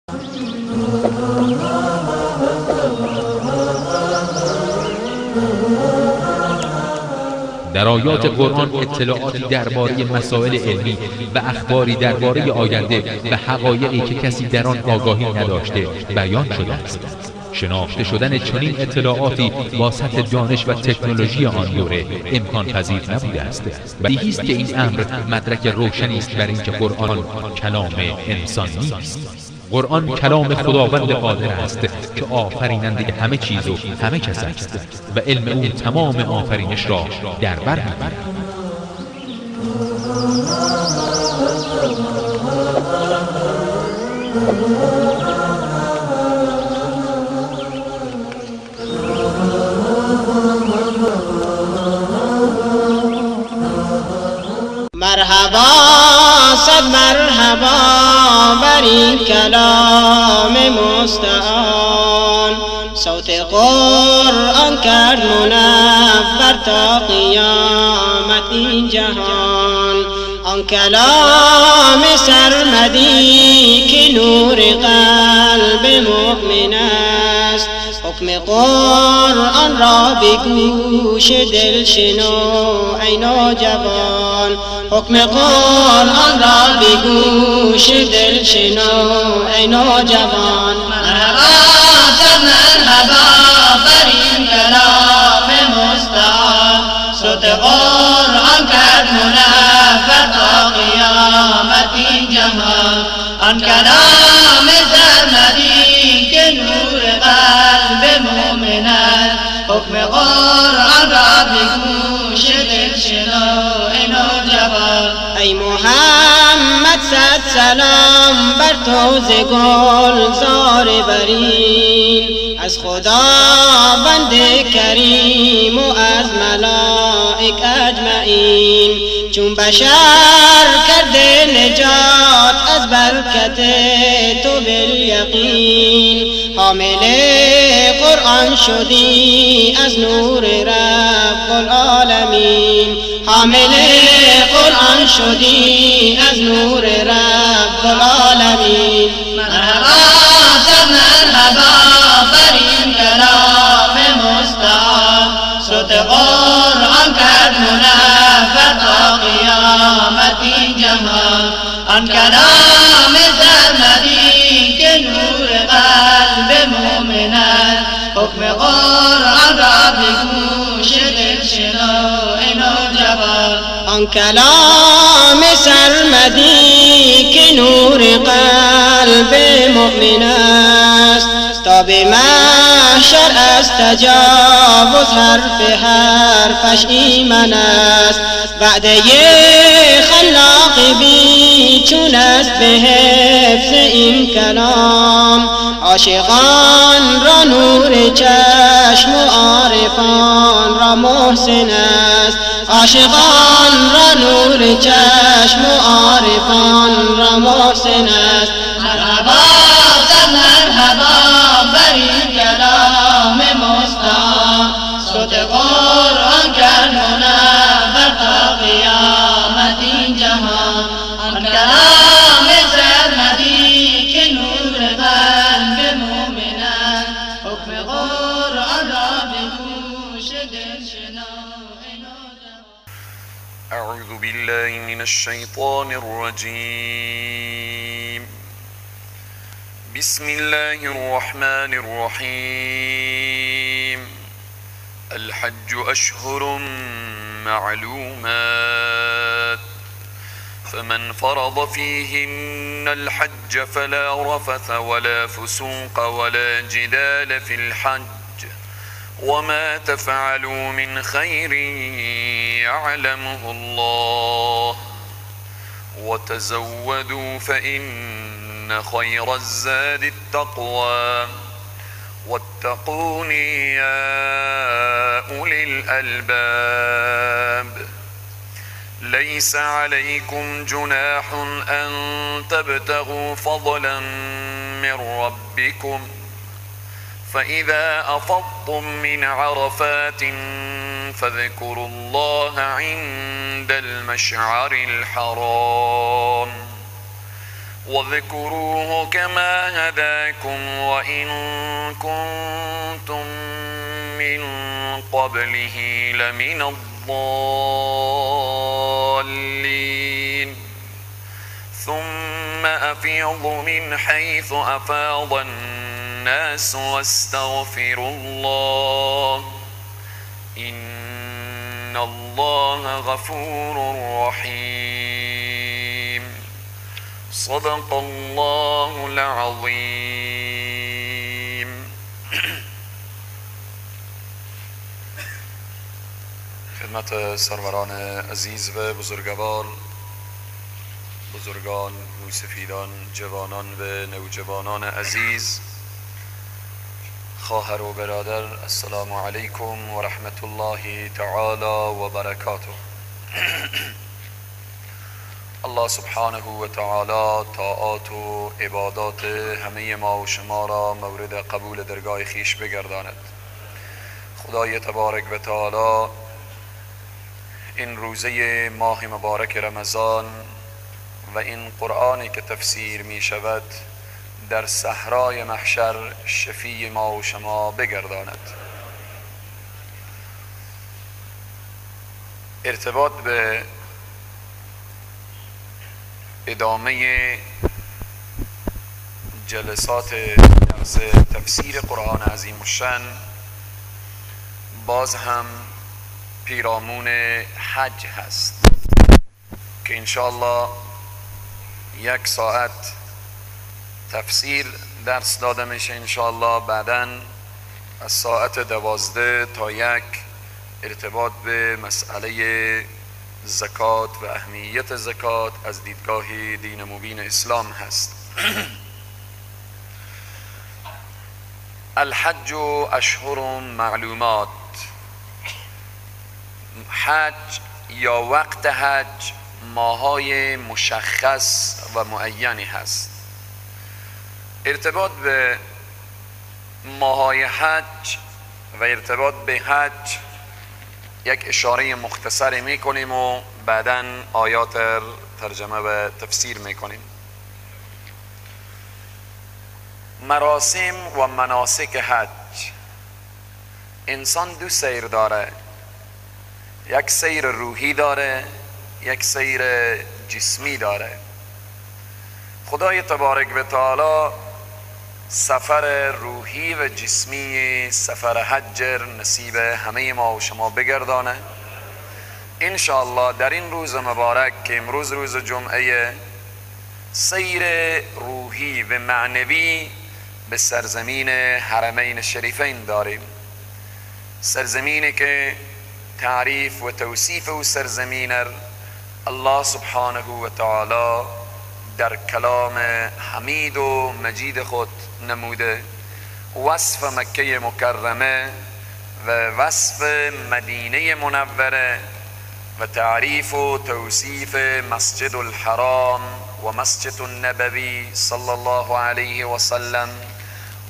در آیات قرآن اطلاعاتی درباره مسائل علمی و اخباری درباره آینده و حقایقی که کسی در آن آگاهی نداشته بیان شده است. شناخته شدن چنین اطلاعاتی با سطح دانش و تکنولوژی آن دوره امکان پذیر نبوده است. بدیهی است که این امر مدرک روشنی است بر اینکه قرآن کلام انسان نیست. قرآن کلام خداوند قادر است که آفریننده همه چیز و همه کس است و علم او تمام آفرینش را در بر می‌گیرد. مرحبا صد مرحبا بر این کلام مستعان، صوت قرآن کرد منور تا قیامت این جهان. آن کلام سرمدی که نور قلب مؤمن است، حکم قرآن را به گوش دل شنو ای نوجوان، حکم قرآن را به گوش دل شنو ای نوجوان. مرحبا صد مرحبا بر این کلام مستعان، صوت قرآن کرد منور تا قیامت این جهان. آن کلام سرمدی که نور قلب مؤمن است، حکم قرآن را به گوش دل شنو ای نوجوان. ای محمد صد سلام بر تو ز گلزار برین، از خداوند کریم و از ملائک اجمعین. چون بشر کرده نجات از برکت تو بالیقین، حامل قرآن شدی از نور رب العالمین، حامل قرآن شدی از نور رب العالمین. مرحبا صد مرحبا بر این کلام مستعان، صوت قرآن کرد منور تا قیامت این جهان. آن کلام سرمدی که نور قلب مؤمن است، حکم قرآن را به گوش دل شنو ای نوجوان. آن کلام سرمدی که نور قلب مؤمن است، تا به محشر از تجاوز حرف حرفش ایمن است. وعده خلاق بی چون است به حفظ این کلام، عاشقان را نور چشم و عارفان را محسن است، عاشقان را نور چشم و عارفان را محسن است. مرحبا صد مرحبا بر این کلام مستعان، صوت قرآن کرد منور تا قیامت این جهان. آن کلام سرمدی که نور قلب مؤمن است، حکم قرآن را به گوش دل شنو ای نوجوان. اعوذ بالله من الشیطان الرجیم. بسم الله الرحمن الرحیم. الحج أشهر معلومات، فمن فرض فيهن الحج فلا رفث ولا فسوق ولا جدال في الحج، وما تفعلوا من خير يعلمه الله، وتزودوا فإن خير الزاد التقوى، واتقون يا أولي الألباب. ليس عليكم جناح أن تبتغوا فضلا من ربكم، فإذا أفضتم من عرفات فاذكروا الله عند المشعر الحرام، واذكروه كما هداكم وإن كنتم من قبله لمن الضالين. ثم أفيضوا من حيث أفاض الناس واستغفروا الله إن الله غفور رحيم. صدق الله العظیم. خدمت سروران عزیز و بزرگوار، بزرگان، موسفیدان، جوانان و نوجوانان عزیز، خواهر و برادر، السلام علیکم و رحمت الله تعالی و برکاته. الله سبحانه و تعالی طاعات و عبادات همه ما و شما را مورد قبول درگاه خیش بگرداند. خدای تبارک و تعالی این روزه ماه مبارک رمضان و این قرآنی که تفسیر می شود در صحرای محشر شفیع ما و شما بگرداند. ارتباط به ادامه جلسات درس تفسیر قرآن عظیم الشأن باز هم پیرامون حج هست که انشاءالله یک ساعت تفسیر درس داده میشه انشاءالله. بعداً از ساعت 12 تا 1 ارتباط به مسئله زکات و اهمیت زکات از دیدگاه دین مبین اسلام هست. الحج اشهر معلومات. حج یا وقت حج ماهای مشخص و معینی هست. ارتباط به ماهای حج و ارتباط به حج یک اشاره مختصری میکنیم و بعداً آیات ترجمه و تفسیر میکنیم. مراسم و مناسک حج. انسان دو سیر داره، یک سیر روحی داره، یک سیر جسمی داره. خدای تبارک و تعالی سفر روحی و جسمی سفر حج نصیب همه ما و شما بگردانه انشاءالله. در این روز مبارک که امروز روز جمعه، سیر روحی و معنوی به سرزمین حرمین شریفین داریم، سرزمینی که تعریف و توصیف و سرزمین الله سبحانه و تعالی در کلام حمید و مجید خود نموده. وصف مکه مکرمه و وصف مدینه منوره و تعریف و توصیف مسجد الحرام و مسجد النبوی صلی الله علیه و سلم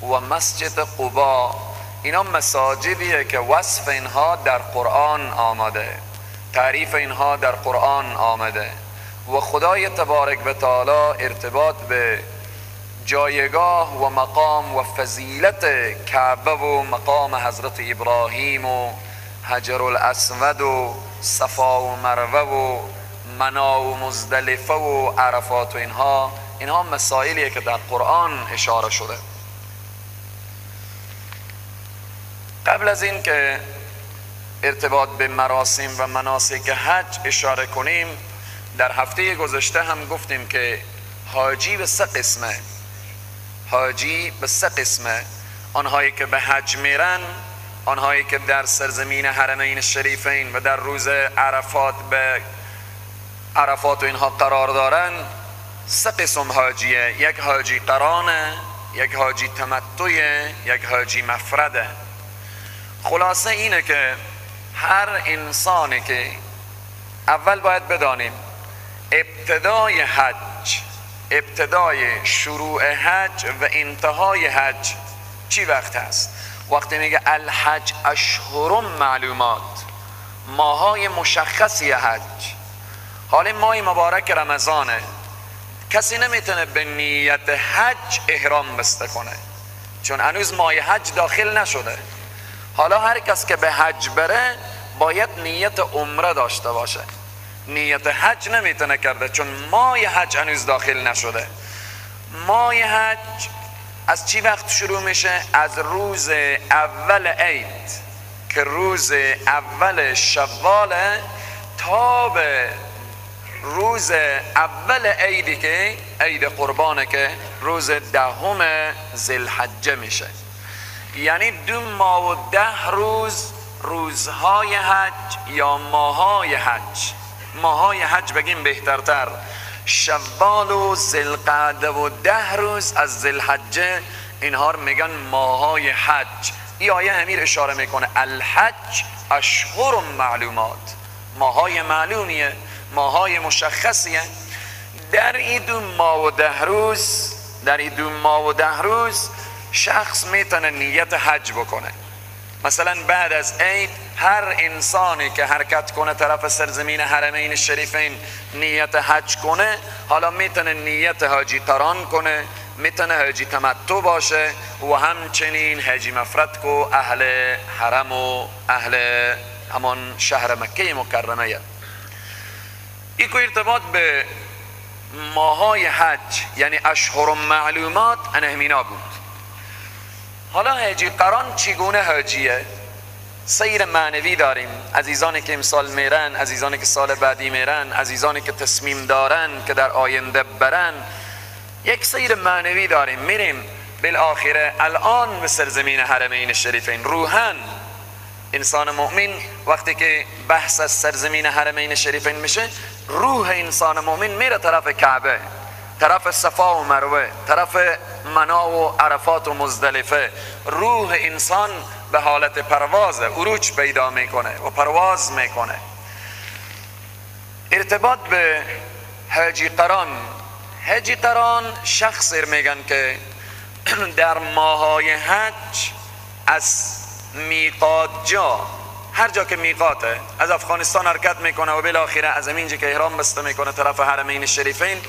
و مسجد قباء، اینا مساجدیه که وصف اینها در قرآن آمده، تعریف اینها در قرآن آمده و خدای تبارک و تعالی ارتباط به جایگاه و مقام و فضیلت کعبه و مقام حضرت ابراهیم و حجر الاسود و صفا و مروه و منا و مزدلفه و عرفات و اینها مسائلیه که در قرآن اشاره شده. قبل از این که ارتباط به مراسم و مناسک حج اشاره کنیم، در هفته گذشته هم گفتیم که حاجی به سه قسمه. حاجی به سه قسمه: آنهایی که به حج میرن، آنهایی که در سرزمین حرمین شریفین و در روز عرفات به عرفات و اینها قرار دارن. سه قسم حاجیه: یک حاجی قرانه، یک حاجی تمتعه، یک حاجی مفرده. خلاصه اینه که هر انسانی که اول باید بدانیم ابتدای حج، ابتدای شروع حج و انتهای حج چی وقت هست؟ وقتی میگه الحج اشهر معلومات، ماهای مشخصی حج. حال ماه مبارک رمضانه، کسی نمیتونه به نیت حج احرام بسته کنه، چون هنوز ماه حج داخل نشده. حالا هر کس که به حج بره باید نیت عمره داشته باشه، نیت حج نمیتونه کرده چون ماه حج هنوز داخل نشده. ماه حج از چی وقت شروع میشه؟ از روز اول عید که روز اول شوال تا به روز اول عیدی که عید قربانه که روز 10 ذوالحجه میشه. یعنی 2 ماه و 10 روز، روزهای حج یا ماهای حج، ماهای حج بگیم بهترتر، شوال و ذوالقعده و 10 روز از ذوالحجه، اینها رو میگن ماهای حج. این آیه امیر اشاره میکنه الحج اشهر معلومات، ماهای معلومیه، ماهای مشخصیه. در این 2 ماه و 10 روز، در این 2 ماه و 10 روز شخص میتونه نیت حج بکنه. مثلا بعد از عید هر انسانی که حرکت کنه طرف سرزمین حرمین شریفین نیت حج کنه، حالا میتونه نیت حاجی قران کنه، میتونه حاجی تمتع باشه و همچنین حاجی مفرد کو اهل حرم و اهل همان شهر مکه مکرمه. ایکو ارتباط به ماهای حج یعنی اشهر معلومات انهمینا بود. حالا حاجی قران چگونه حاجیه؟ سیر معنوی داریم. عزیزانی که امسال میرن، عزیزانی که سال بعدی میرن، عزیزانی که تصمیم دارن که در آینده برن، یک سیر معنوی داریم. میریم بالاخره الان به سرزمین حرمین شریفین. روحاً انسان مؤمن وقتی که بحث از سرزمین حرمین شریفین میشه، روح انسان مؤمن میره طرف کعبه، طرف صفا و مروه، طرف منا و عرفات و مزدلفه. روح انسان به حالت پرواز، عروج پیدا میکنه و پرواز میکنه. ارتباط به حاجی قران، حاجی قران شخص میگن که در ماهای حج از میقات جا، هر جا که میقاته، از افغانستان حرکت میکنه و بالاخره از اینجا که احرام بسته میکنه طرف حرمین شریفین،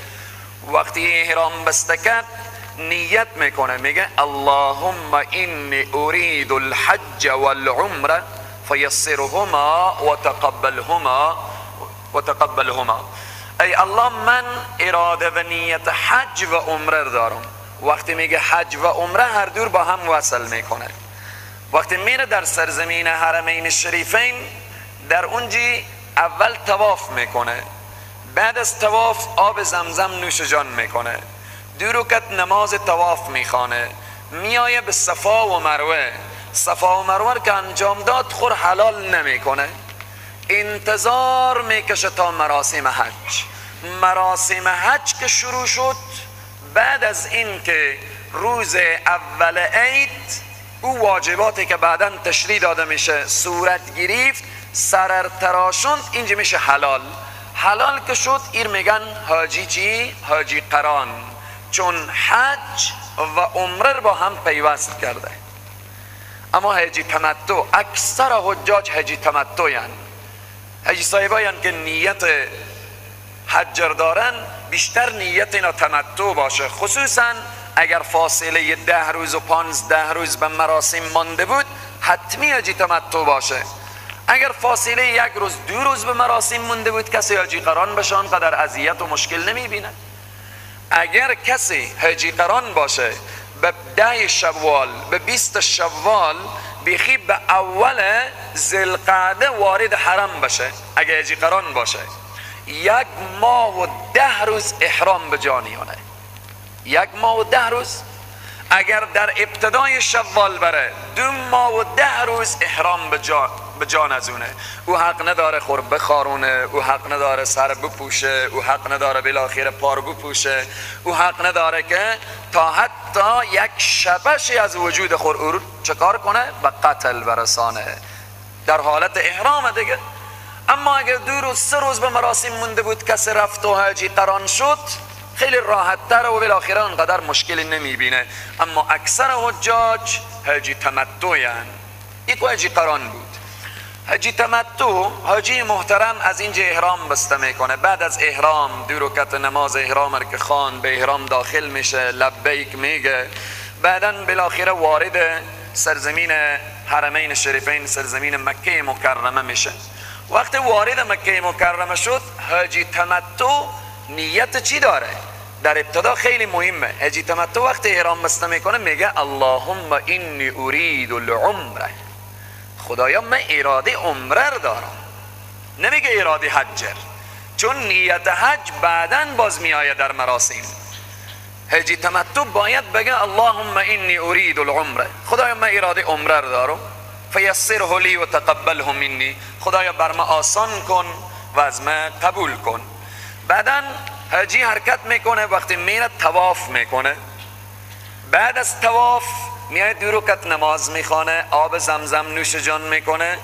وقتی احرام بسته کرد نیت میکنه، میگه اللهم انی اريد الحج والعمره فیسرهما وتقبلهما وتقبلهما. ای الله من اراده و نیت حج و عمره دارم. وقتی میگه حج و عمره هر دور با هم وصل میکنه. وقتی میره در سرزمین حرمین شریفین، در اونجی اول طواف میکنه، بعد از طواف آب زمزم نوش جان میکنه، 2 رکعت نماز طواف میخوانه، میایه به صفا و مروه. صفا و مروه که انجام داد خور حلال نمیکنه، انتظار میکشه تا مراسم حج. مراسم حج که شروع شد، بعد از این که روز اول عید او واجباتی که بعدا تشریح داده میشه صورت گرفت، سرر تراشوند، اینجا میشه حلال. حلال که شد ایر میگن حاجی چی؟ حاجی قران، چون حج و عمره با هم پیوست کرده. اما حاجی تمتع، اکثر حجاج حاجی تمتع یعنی حاجی صاحبایان که نیت حج دارن، بیشتر نیت اینا تمتع باشه، خصوصا اگر فاصله 10 روز و 15 روز به مراسم مانده بود حتمی حاجی تمتع باشه. اگر فاصله 1 روز 2 روز به مراسم مونده بود کسی حاجی قران بشه آنقدر اذیت و مشکل نمیبینه. اگر کسی حاجی قران باشه به 10 شوال به 20 شوال بیخی به اول ذوالقعده وارد حرم بشه، اگر حاجی قران باشه 1 ماه و 10 روز احرام به جانیانه، 1 ماه و 10 روز. اگر در ابتدای شوال بره 2 ماه و 10 روز احرام به جان از اونه. او حق نداره خور بخارونه، او حق نداره سر بپوشه، او حق نداره بالاخره پار بپوشه، او حق نداره که تا حتی یک شبشی از وجود خور او رو چکار کنه؟ به قتل برسانه در حالت احرام دیگه. اما اگر 2 روز 3 روز به مراسم مونده بود کسی رفت و حاجی قران شد خیلی راحت تر و بالاخره انقدر مشکلی نمیبینه. اما اکثر حجاج حاجی تمتعین، یک حاجی قران بود. حاجی تمتع، حاجی محترم از اینجا احرام بسته میکنه. بعد از احرام 2 رکعت نماز احرام که خان به احرام داخل میشه، لبیک میگه، بعدا بالاخره وارد سرزمین حرمین شریفین، سرزمین مکه مکرمه میشه. وقتی وارد مکه مکرمه شد، حاجی تمتع نیت چی داره؟ در ابتدا خیلی مهمه. حاجی تمتع وقتی احرام بسته میکنه میگه اللهم انی ارید العمره، خدایا من اراده عمره رو دارم. نمیگه اراده حج، چون نیت حج بعداً باز میآید در مراسم. حاجی تمتع باید بگه اللهم انی ارید العمره، خدایا من اراده عمره رو دارم، فیسره لی و تقبله منی، خدایا بر من آسان کن و از من قبول کن. بعداً حاجی حرکت میکنه، وقتی میره طواف میکنه. بعد از طواف میاد 2 رکعت نماز میخوانه، آب زمزم نوش جان میکنه.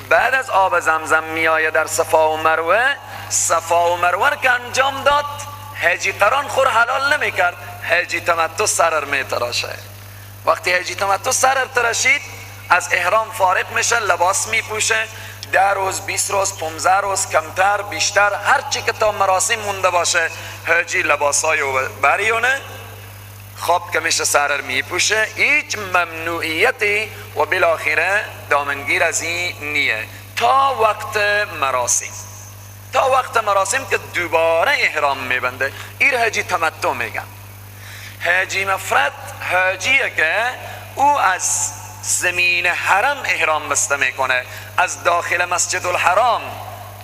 بعد از آب زمزم میآید در صفا و مروه. صفا و مروه که انجام داد، حاجی قران خور حلال نمیکرد، حاجی تمتع سرر میتراشه. وقتی حاجی تمتع سرر تراشید، از احرام فارغ میشه، لباس میپوشه، 10 روز، 20 روز، 15 روز، کمتر بیشتر، هر چی که تا مراسم مونده باشه، حاجی لباسای بریونه، خواب که میشه سرر میپوشه، هیچ ممنوعیتی و بالاخره دامنگیر از این نیه تا وقت مراسم، تا وقت مراسم که دوباره احرام میبنده. این حاجی تمتع میگن. حاجی مفرد حاجیه که او از زمین حرم احرام بسته میکنه، از داخل مسجد الحرام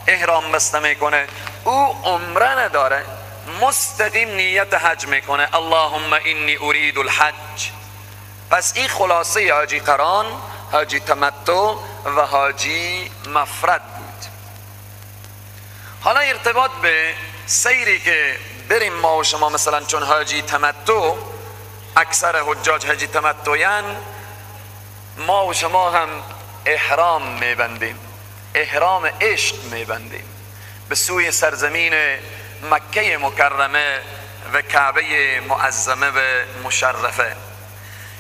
احرام بسته میکنه، او عمره نداره، مستقیم نیت حج میکنه، اللهم انی ارید الحج. پس این خلاصه حاجی قران، حاجی تمتع و حاجی مفرد بود. حالا ارتباط به سیری که بریم ما و شما، مثلا چون حاجی تمتع، اکثر حجاج حاجی تمتعین، ما و شما هم احرام میبندیم، احرام عشق میبندیم به سوی سرزمین مکه مکرمه و کعبه معظمه و مشرفه.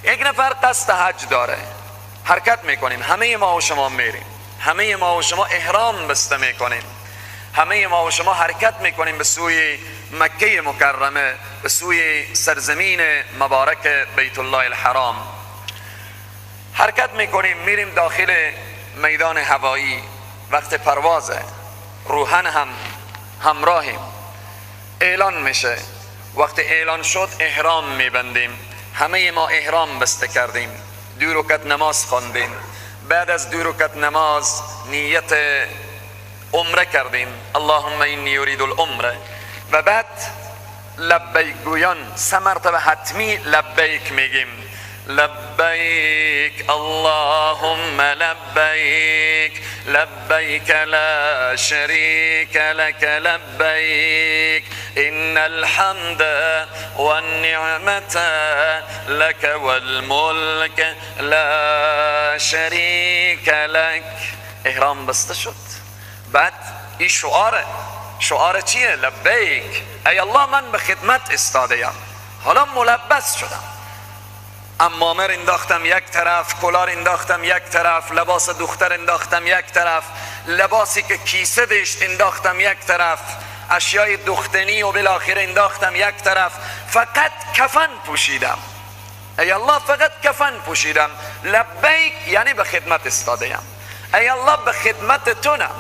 یک نفر قصد حج داره، حرکت میکنیم، همه ما و شما میریم، همه ما و شما احرام بسته میکنیم، همه ما و شما حرکت میکنیم به سوی مکه مکرمه، به سوی سرزمین مبارک بیت الله الحرام. حرکت میکنیم، میریم داخل میدان هوایی، وقت پروازه، روحن هم همراهیم، اعلان میشه. وقت اعلان شد احرام میبندیم، همه ما احرام بسته کردیم، 2 رکعت نماز خواندیم، بعد از 2 رکعت نماز نیت عمره کردیم، اللهم انی ارید العمره، و بعد لبیک گویان 3 مرتبه حتمی لبیک میگیم، لبیک اللهم لبیک، لبیک لا شریک لک لبیک، ان الحمد والنعمة لك والملك لا شریک لک. احرام بسته شد. بعد این شعاره، شعار چیه؟ لبیک، ای الله من به خدمت استاده‌ام، حالا ملبس شدم، عمامه انداختم یک طرف، کلار انداختم یک طرف، لباس دختر انداختم یک طرف، لباسی که کیسه داشت انداختم یک طرف، اشیای دختنی و بالاخره انداختم یک طرف، فقط کفن پوشیدم، ای الله فقط کفن پوشیدم. لبیک یعنی به خدمت استاده‌ام، ای الله به خدمت تونم.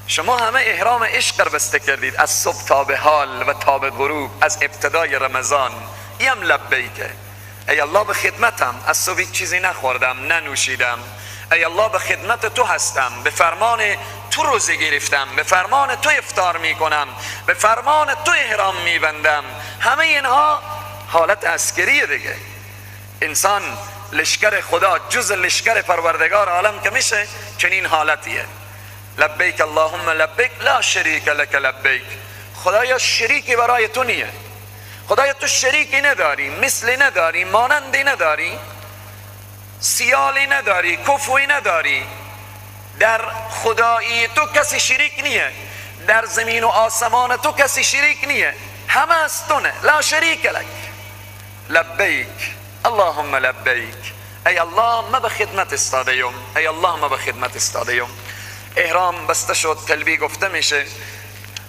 شما همه احرام عشق بسته کردید از صبح تا به حال و تا به غروب، از ابتدای رمضان، ایم لبیکه، ای الله به خدمتم، از صبح چیزی نخوردم ننوشیدم، ای الله به خدمت تو هستم، به فرمان تو روزه گرفتم، به فرمان تو افطار میکنم، به فرمان تو احرام میبندم. همه اینها حالت عسکریه دیگه. انسان لشکر خدا، جز لشکر پروردگار عالم که میشه چنین حالتیه. لبیک اللهم لبیک لا شریک لک لبیک، خدایا شریکی برای تو نیه، خدایا تو شریکی نداری، مثلی نداری، مانندی نداری، سیالی نداری، کفوی نداری، در خدایی تو کسی شریک نیه، در زمین و آسمان تو کسی شریک نیه، همه از تونه، لا شریک لک. لبیک اللهم لبیک، ای الله ما به خدمت استاده ایم، ای الله ما به خدمت استاده ایم. احرام بسته شد، تلبیه گفته میشه،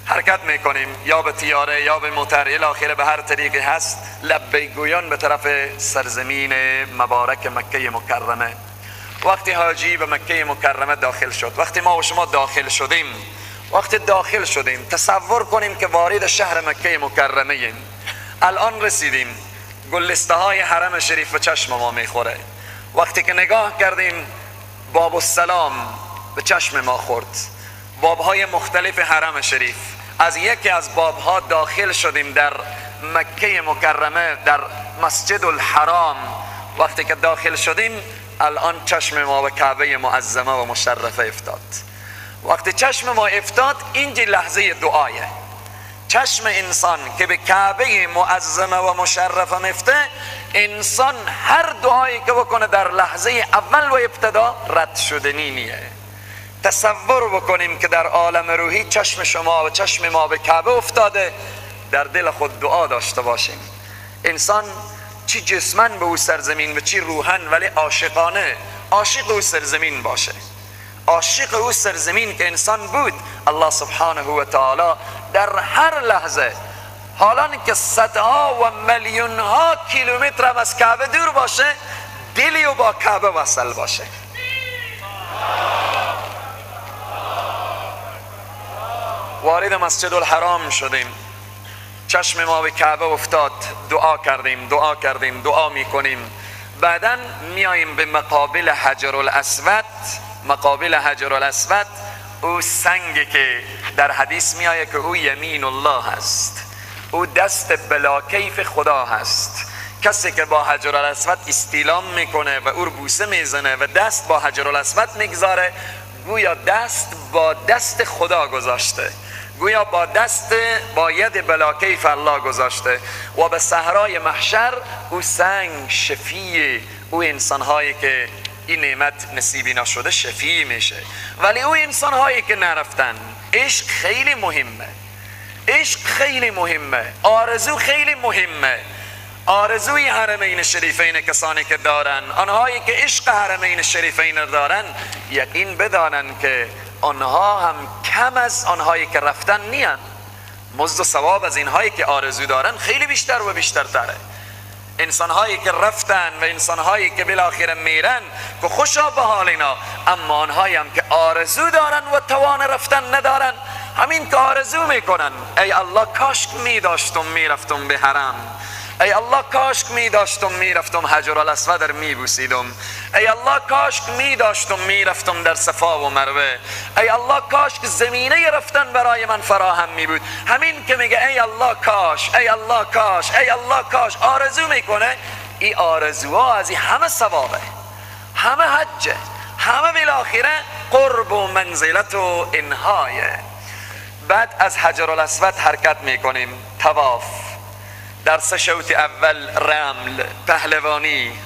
حرکت میکنیم یا به تیاره یا به موتر، الی به هر طریقی هست، لبیک گویان به طرف سرزمین مبارک مکه مکرمه. وقتی حاجی به مکه مکرمه داخل شد، وقتی ما و شما داخل شدیم، وقتی داخل شدیم تصور کنیم که وارد شهر مکه مکرمه ایم. الان رسیدیم، گلسته های حرم شریف به چشم ما میخوره. وقتی که نگاه کردیم باب السلام به چشم ما خورد، بابهای مختلف حرم شریف. از یکی از بابها داخل شدیم در مکه مکرمه، در مسجد الحرام. وقتی که داخل شدیم الان چشم ما به کعبه معظمه و مشرفه افتاد. وقتی چشم ما افتاد، اینجا لحظه دعایه. چشم انسان که به کعبه معظمه و مشرفه مفته، انسان هر دعایی که بکنه در لحظه اول و ابتدا رد شدنی نیه. تصور بکنیم که در عالم روحی چشم شما و چشم ما به کعبه افتاده، در دل خود دعا داشته باشیم. انسان چی جسمن به او سرزمین و چی روحن، ولی عاشقانه عاشق او سرزمین باشه، عاشق او سرزمین که انسان بود، الله سبحانه و تعالی در هر لحظه، حالان که صدها و میلیون ها کیلومتر هم از کعبه دور باشه، دلی و با کعبه وصل باشه. وارد مسجد الحرام شدیم، چشم ما به کعبه افتاد، دعا کردیم، دعا کردیم، دعا میکنیم. بعدا میاییم به مقابل حجر الاسود. مقابل حجر الاسود او سنگی که در حدیث میآید که او یمین الله هست، او دست بلا کیف خدا هست. کسی که با حجر الاسود استیلام میکنه و او رو بوسه میزنه و دست با حجر الاسود میگذاره، گویا دست با دست خدا گذاشته، گویا با دست با ید بلا کیف الله گذاشته. و به صحرای محشر او سنگ شفیع او انسانهایی که این نعمت نصیبی نشده شفیع میشه. ولی او انسانهایی که نرفتن، عشق خیلی مهمه، عشق خیلی مهمه، آرزو خیلی مهمه. آرزوی حرمین شریفین کسانی که دارن، آنهایی که عشق حرمین شریفین دارن، یقین بدانن که آنها هم کم از آنهایی که رفتن نیان. مزد و ثواب از اینهایی که آرزو دارن خیلی بیشتر و بیشتر تره. انسانهایی که رفتن و انسانهایی که بالاخره میرن که خوشا به حال اینا، اما آنهایی هم که آرزو دارن و توان رفتن ندارن، همین که آرزو میکنن، ای الله کاش میداشتم میرفتم به حرم، ای الله کاش میداشتم میرفتم حجر الاسود رو میبوسیدم، ای الله کاش میداشتم میرفتم در صفا و مروه، ای الله کاش زمینه رفتن برای من فراهم میبود. همین که میگه ای الله کاش، ای الله کاش، ای الله کاش، آرزو میکنه. ای آرزوها از این همه ثوابه، همه حجه، همه بالاخره قرب و منزلت و انهایه. بعد از حجر الاسود حرکت میکنیم، طواف. در سه شوط اول رمل پهلوانی،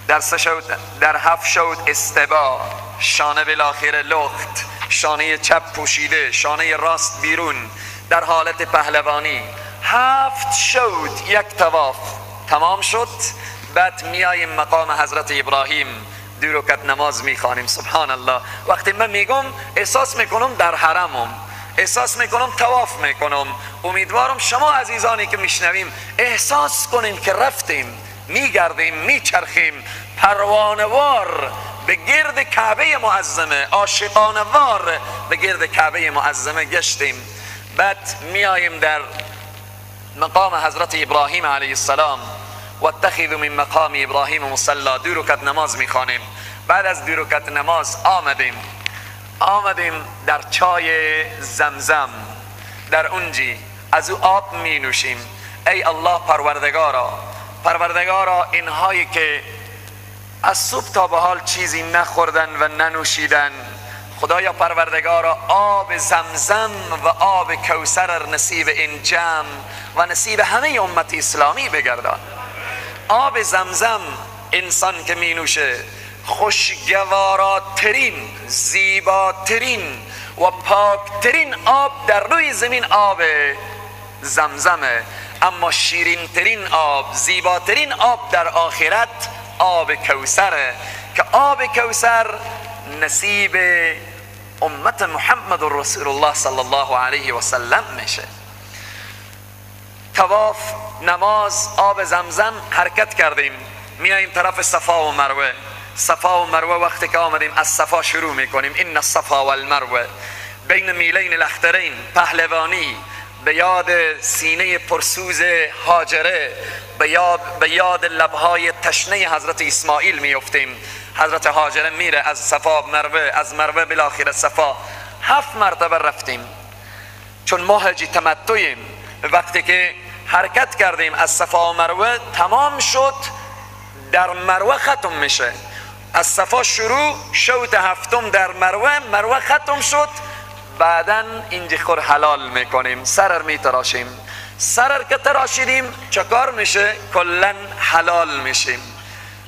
در سه شوط، در هفت شوط استبا، شانه بالاخره لخت، شانه چپ پوشیده، شانه راست بیرون، در حالت پهلوانی. هفت شوط یک طواف تمام شد. بعد میاییم مقام حضرت ابراهیم، دو رکعت نماز میخوانیم. سبحان الله، وقتی من میگم احساس میکنم در حرمم، احساس میکنم طواف میکنم. امیدوارم شما عزیزانی که میشنویم احساس کنیم که رفتیم، میگردیم، میچرخیم، پروانوار به گرد کعبه معظمه، عاشقانوار به گرد کعبه معظمه گشتیم. بعد میاییم در مقام حضرت ابراهیم علیه السلام، و اتخذوا من مقام ابراهیم مصلی، دو رکعت نماز میخوانیم. بعد از دو رکعت نماز آمدیم در چای زمزم، در اونجی از او آب می نوشیم. ای الله پروردگارا، پروردگارا اینهایی که از صبح تا به حال چیزی نخوردن و ننوشیدن، خدایا پروردگارا آب زمزم و آب کوثر نصیب این جمع و نصیب همه امت اسلامی بگردان. آب زمزم انسان که می نوشه خوشگواراترین، زیباترین و پاکترین آب در روی زمین آب زمزمه، اما شیرینترین آب، زیباترین آب در آخرت آب کوثره که آب کوثر نصیب امت محمد رسول الله صلی الله علیه و سلم میشه. طواف، نماز، آب زمزم، حرکت کردیم، میاییم طرف صفا و مروه. صفا و مروه وقتی که آمدیم از صفا شروع میکنیم، ان الصفا والمروه بین میلین الاخضرین، پهلوانی، به یاد سینه پرسوز هاجره، به یاد لبهای تشنه حضرت اسماعیل میفتیم. حضرت هاجره میره از صفا مروه، از مروه بالاخره صفا. 7 مرتبه رفتیم، چون ما حاجی تمتعیم. وقتی که حرکت کردیم از صفا و مروه تمام شد، در مروه ختم میشه. از صفا شروع، شوط هفتم در مروه، مروه ختم شد. بعدا اینجا خور حلال میکنیم، سرر میتراشیم. سرر که تراشیدیم چکار میشه؟ کلا حلال میشیم،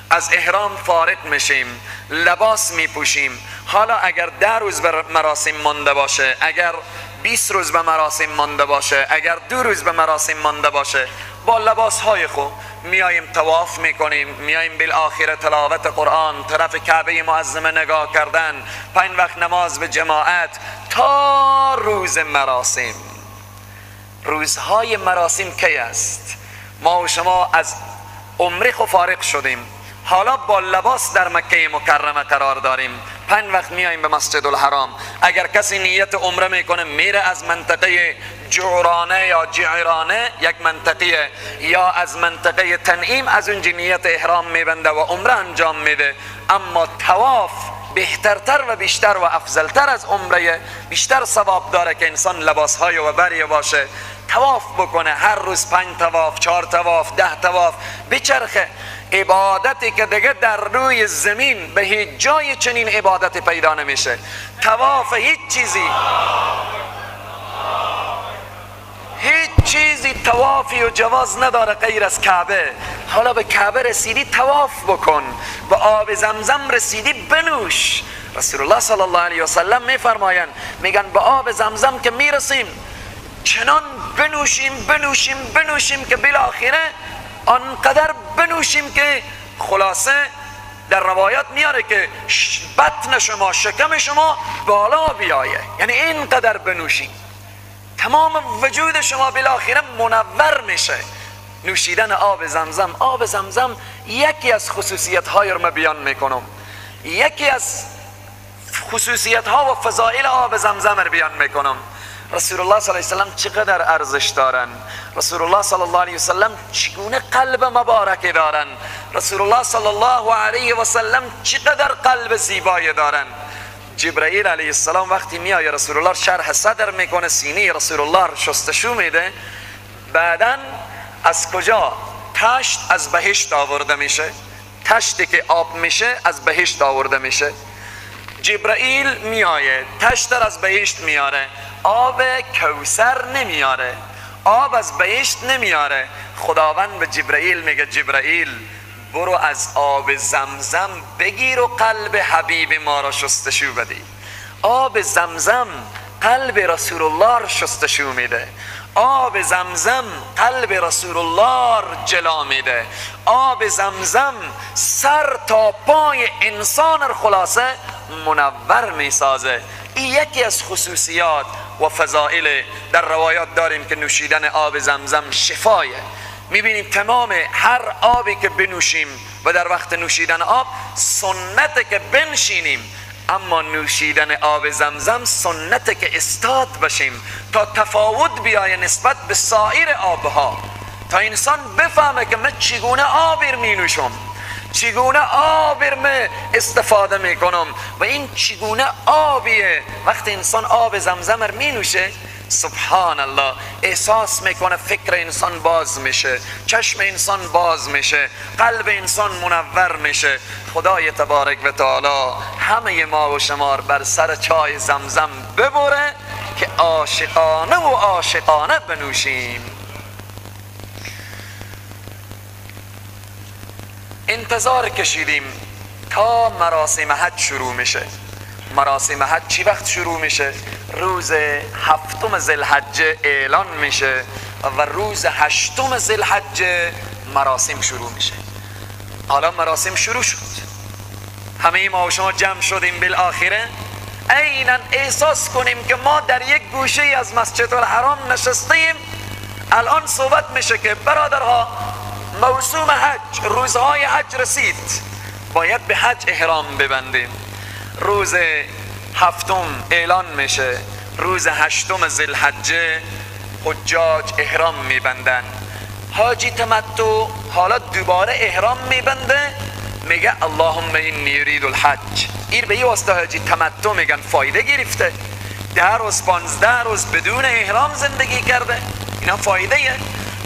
از احرام فارغ میشیم، لباس میپوشیم. حالا اگر 10 روز به مراسم مانده باشه، اگر 20 روز به مراسم مانده باشه، اگر 2 روز به مراسم مانده باشه، با لباس های خود میاییم طواف میکنیم، میاییم بالآخره تلاوت قرآن، طرف کعبه معظمه نگاه کردن، 5 وقت نماز به جماعت تا روز مراسم. روزهای مراسم کی است؟ ما و شما از عمره خو فارغ شدیم، حالا با لباس در مکه مکرمه قرار داریم، 5 وقت میاییم به مسجد الحرام. اگر کسی نیت عمره میکنه میره از منطقه جعرانه یا جعرانه، یک منطقه، یا از منطقه تنعیم، از اونجا نیت احرام میبنده و عمره انجام میده. اما طواف بهترتر و بیشتر و افضلتر از عمره، بیشتر ثواب داره که انسان لباسهای و بریه باشه، طواف بکنه، هر روز 5 طواف، 4 طواف، 10 طواف بچرخه. عبادتی که دیگه در روی زمین به هیچ جای چنین عبادت پیدا نمیشه. طواف هیچ چیزی، هیچ چیزی طوافی و جواز نداره غیر از کعبه. حالا به کعبه رسیدی طواف بکن، به آب زمزم رسیدی بنوش. رسول الله صلی الله علیه و سلم میفرمایند، میگن به آب زمزم که میرسیم چنان بنوشیم بنوشیم بنوشیم که بالاخره آنقدر بنوشیم که خلاصه در روایات میاره که بطن شما، شکم شما بالا بیایه، یعنی اینقدر بنوشیم تمام وجود شما بالاخره منور میشه. نوشیدن آب زمزم، آب زمزم یکی از خصوصیت های رو من بیان میکنم، یکی از خصوصیت ها و فضائل آب زمزم رو بیان میکنم. رسول الله صلی الله علیه و سلم چقدر ارزش دارن، رسول الله صلی الله علیه و سلم چگونه قلب مبارک دارن، رسول الله صلی الله علیه و سلم چقدر قلب زیبایی دارن. جبرئیل علیه السلام وقتی میآید رسول الله شرح صدر میکنه، سینه رسول الله شستشو میده. بعدا از کجا؟ تشت از بهشت آورده میشه، تشتی که آب میشه از بهشت آورده میشه. جبرئیل میآید تشت از بهشت میاره، آب کوثر نمیاره، آب از بهشت نمیاره. خداوند به جبرئیل میگه جبرئیل برو از آب زمزم بگیر و قلب حبیب ما را شستشو بدی. آب زمزم قلب رسول الله را شستشو میده، آب زمزم قلب رسول الله را جلا میده، آب زمزم سر تا پای انسان را خلاصه منور میسازه. این یکی از خصوصیات و فضائل در روایات داریم که نوشیدن آب زمزم شفایه. میبینیم تمام هر آبی که بنوشیم و در وقت نوشیدن آب سنته که بنشینیم، اما نوشیدن آب زمزم سنته که استاد باشیم تا تفاوت بیایه نسبت به سایر آبها، تا انسان بفهمه که من چگونه آبی می نوشم، چگونه آبی می استفاده میکنم و این چگونه آبیه. وقتی انسان آب زمزم می نوشه، سبحان الله، احساس میکنه فکر انسان باز میشه، چشم انسان باز میشه، قلب انسان منور میشه. خدای تبارک و تعالی همه ما و شما بر سر چای زمزم ببره که عاشقانه و عاشقانه بنوشیم. انتظار کشیدیم تا مراسم حج شروع میشه. مراسم حج چی وقت شروع میشه؟ روز 7 ذوالحجه اعلان میشه و روز 8 ذوالحجه مراسم شروع میشه. حالا مراسم شروع شد، همه ما و شما جمع شدیم، بالاخره عینا احساس کنیم که ما در یک گوشه از مسجد الحرام نشستیم. الان صحبت میشه که برادرها موسوم حج، روزهای حج رسید، باید به حج احرام ببندیم. روز هفتم اعلان میشه، روز هشتم ذوالحجه حجاج احرام میبندن. حاجی تمتع حالا دوباره احرام میبنده، میگه اللهم انی ارید الحج. این به این واسطه حاجی تمتع میگن، فایده گرفته، 10 روز 15 روز بدون احرام زندگی کرده، اینا فایده.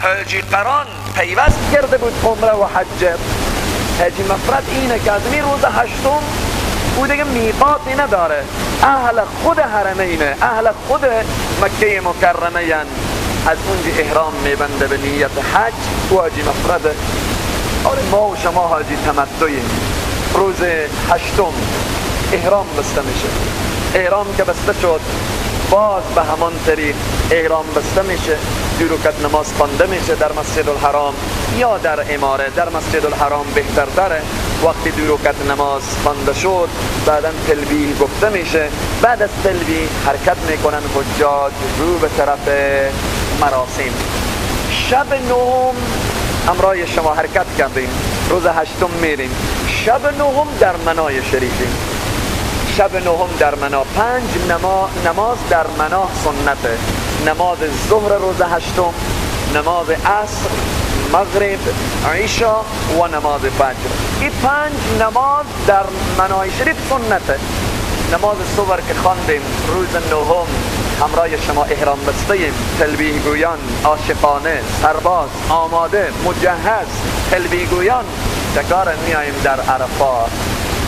حاجی قران پیوست کرده بود عمره و حج. حاجی مفرد اینه که از این روز هشتم او دیگه میقاتی نداره، اهل خود حرمینه، اهل خود مکه مکرمه ین. از اونجا احرام میبنده به نیت حج، او حاجی مفرده. آره ما و شما حاجی تمتعیم. روز هشتم احرام بسته میشه، احرام که بسته شد باز به همان طریق احرام بسته میشه، 2 رکعت نماز خوانده میشه در مسجد الحرام یا در اماره. در مسجد الحرام بهتر داره، وقتی 2 رکعت نماز خوانده شد بعدا تلبیه گفته میشه، بعد از تلبیه حرکت میکنن حجاج رو به طرف مراسم. شب نهم امرای شما حرکت کردیم، روز هشتم میریم، شب نهم در منای شریفیم. شب نهم در منا، 5 نماز در منا سنته: نماز ظهر روز هشتم، نماز عصر، مغرب، عشا و نماز فجر. این 5 نماز در منای شریف سنته. نماز صبح که خواندیم روز نهم همراه شما احرام بسته‌ایم، تلبیه گویان، عاشقانه، سرباز، آماده، مجهز، تلبیه گویان چکار میاییم در عرفات.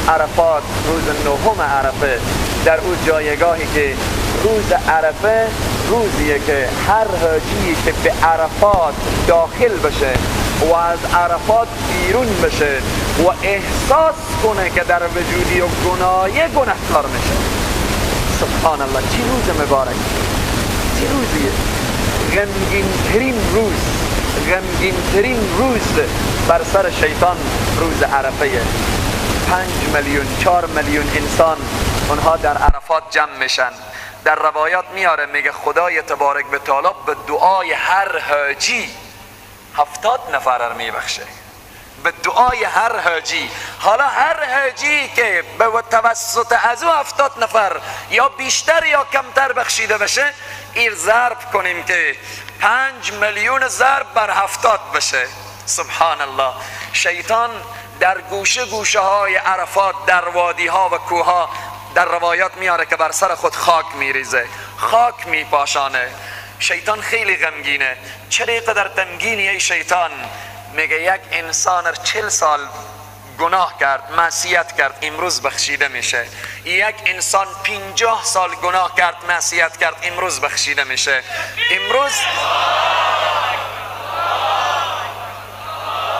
عرفات روز نهم عرفه، در او جایگاهی که روز عرفه روزیه که هر حاجی که به عرفات داخل بشه و از عرفات بیرون بشه و احساس کنه که در وجودی و گناهی گناهکار میشه. سبحان الله، چه روز مبارک، چه روزیه! غمگین ترین روز، غمگین ترین روز بر سر شیطان روز عرفه. 5 میلیون 4 میلیون انسان اونها در عرفات جمع میشن. در روایات میاره میگه خدای تبارک و تعالی به دعای هر حاجی 70 نفر رو میبخشه. به دعای هر حاجی. حالا هر حاجی که به توسط از او 70 نفر یا بیشتر یا کمتر بخشیده بشه، این ضرب کنیم که 5 میلیون ضرب بر 70 بشه. سبحان الله. شیطان در گوشه گوشه های عرفات، در وادی ها و کوه ها، در روایات میاره که بر سر خود خاک میریزه، خاک میپاشانه. شیطان خیلی غمگینه. چرا اینقدر غمگینی ای شیطان؟ میگه یک انسان 40 سال گناه کرد، معصیت کرد، امروز بخشیده میشه. یک انسان 50 سال گناه کرد، معصیت کرد، امروز بخشیده میشه.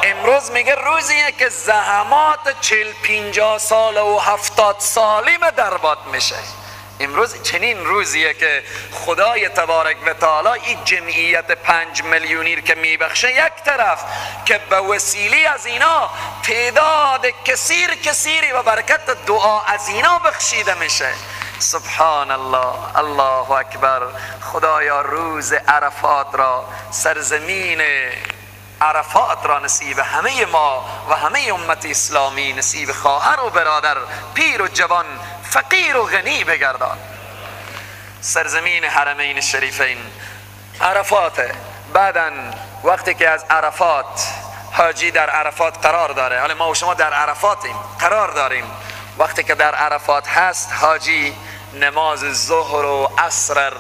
امروز میگه روزیه که زحمات 40 50 سال و 70 سالی درباد میشه. امروز چنین روزیه که خدای تبارک و تعالی این جمعیت 5 میلیونی که میبخشه یک طرف، که به وسیله از اینا تعداد کثیر کثیری و برکت دعا از اینا بخشیده میشه. سبحان الله، الله اکبر. خدایا روز عرفات را، سرزمین عرفات را نصیب همه ما و همه امت اسلامی، نصیب خواهر و برادر، پیر و جوان، فقیر و غنی بگردان. سرزمین حرمین شریفین عرفات. بعدا وقتی که از عرفات حاجی در عرفات قرار داره، حالا ما و شما در عرفاتیم، قرار داریم، وقتی که در عرفات هست حاجی، نماز ظهر و عصر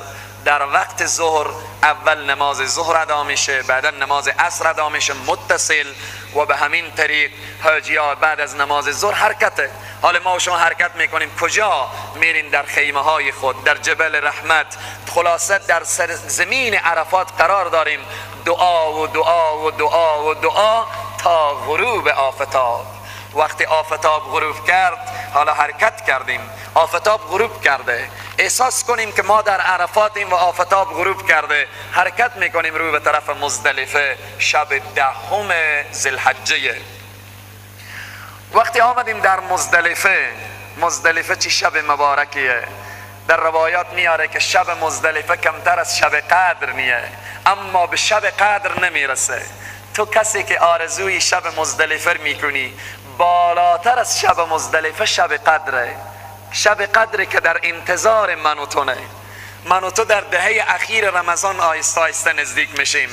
در وقت ظهر اول نماز ظهر ادا میشه، بعدا نماز عصر ادا میشه متصل، و به همین طریق حاجی ها بعد از نماز ظهر حرکته. حالا ما و شما حرکت میکنیم کجا؟ میریم در خیمه های خود، در جبل رحمت، خلاصه در سرزمین عرفات قرار داریم. دعا و دعا و دعا و دعا تا غروب آفتاب. وقتی آفتاب غروب کرد، حالا حرکت کردیم، آفتاب غروب کرده، احساس کنیم که ما در عرفاتیم و آفتاب غروب کرده، حرکت میکنیم روی به طرف مزدلفه، شب 10 ذوالحجه. وقتی آمدیم در مزدلفه، مزدلفه چی شب مبارکیه. در روایات میاره که شب مزدلفه کمتر از شب قدر نیه، اما به شب قدر نمیرسه. تو کسی که آرزوی شب مزدلفه میکنی، بالاتر از شب مزدلفه شب قدره. شب قدره که در انتظار من و تو نه. من و تو در دهه اخیر رمضان آهسته آهسته نزدیک میشیم.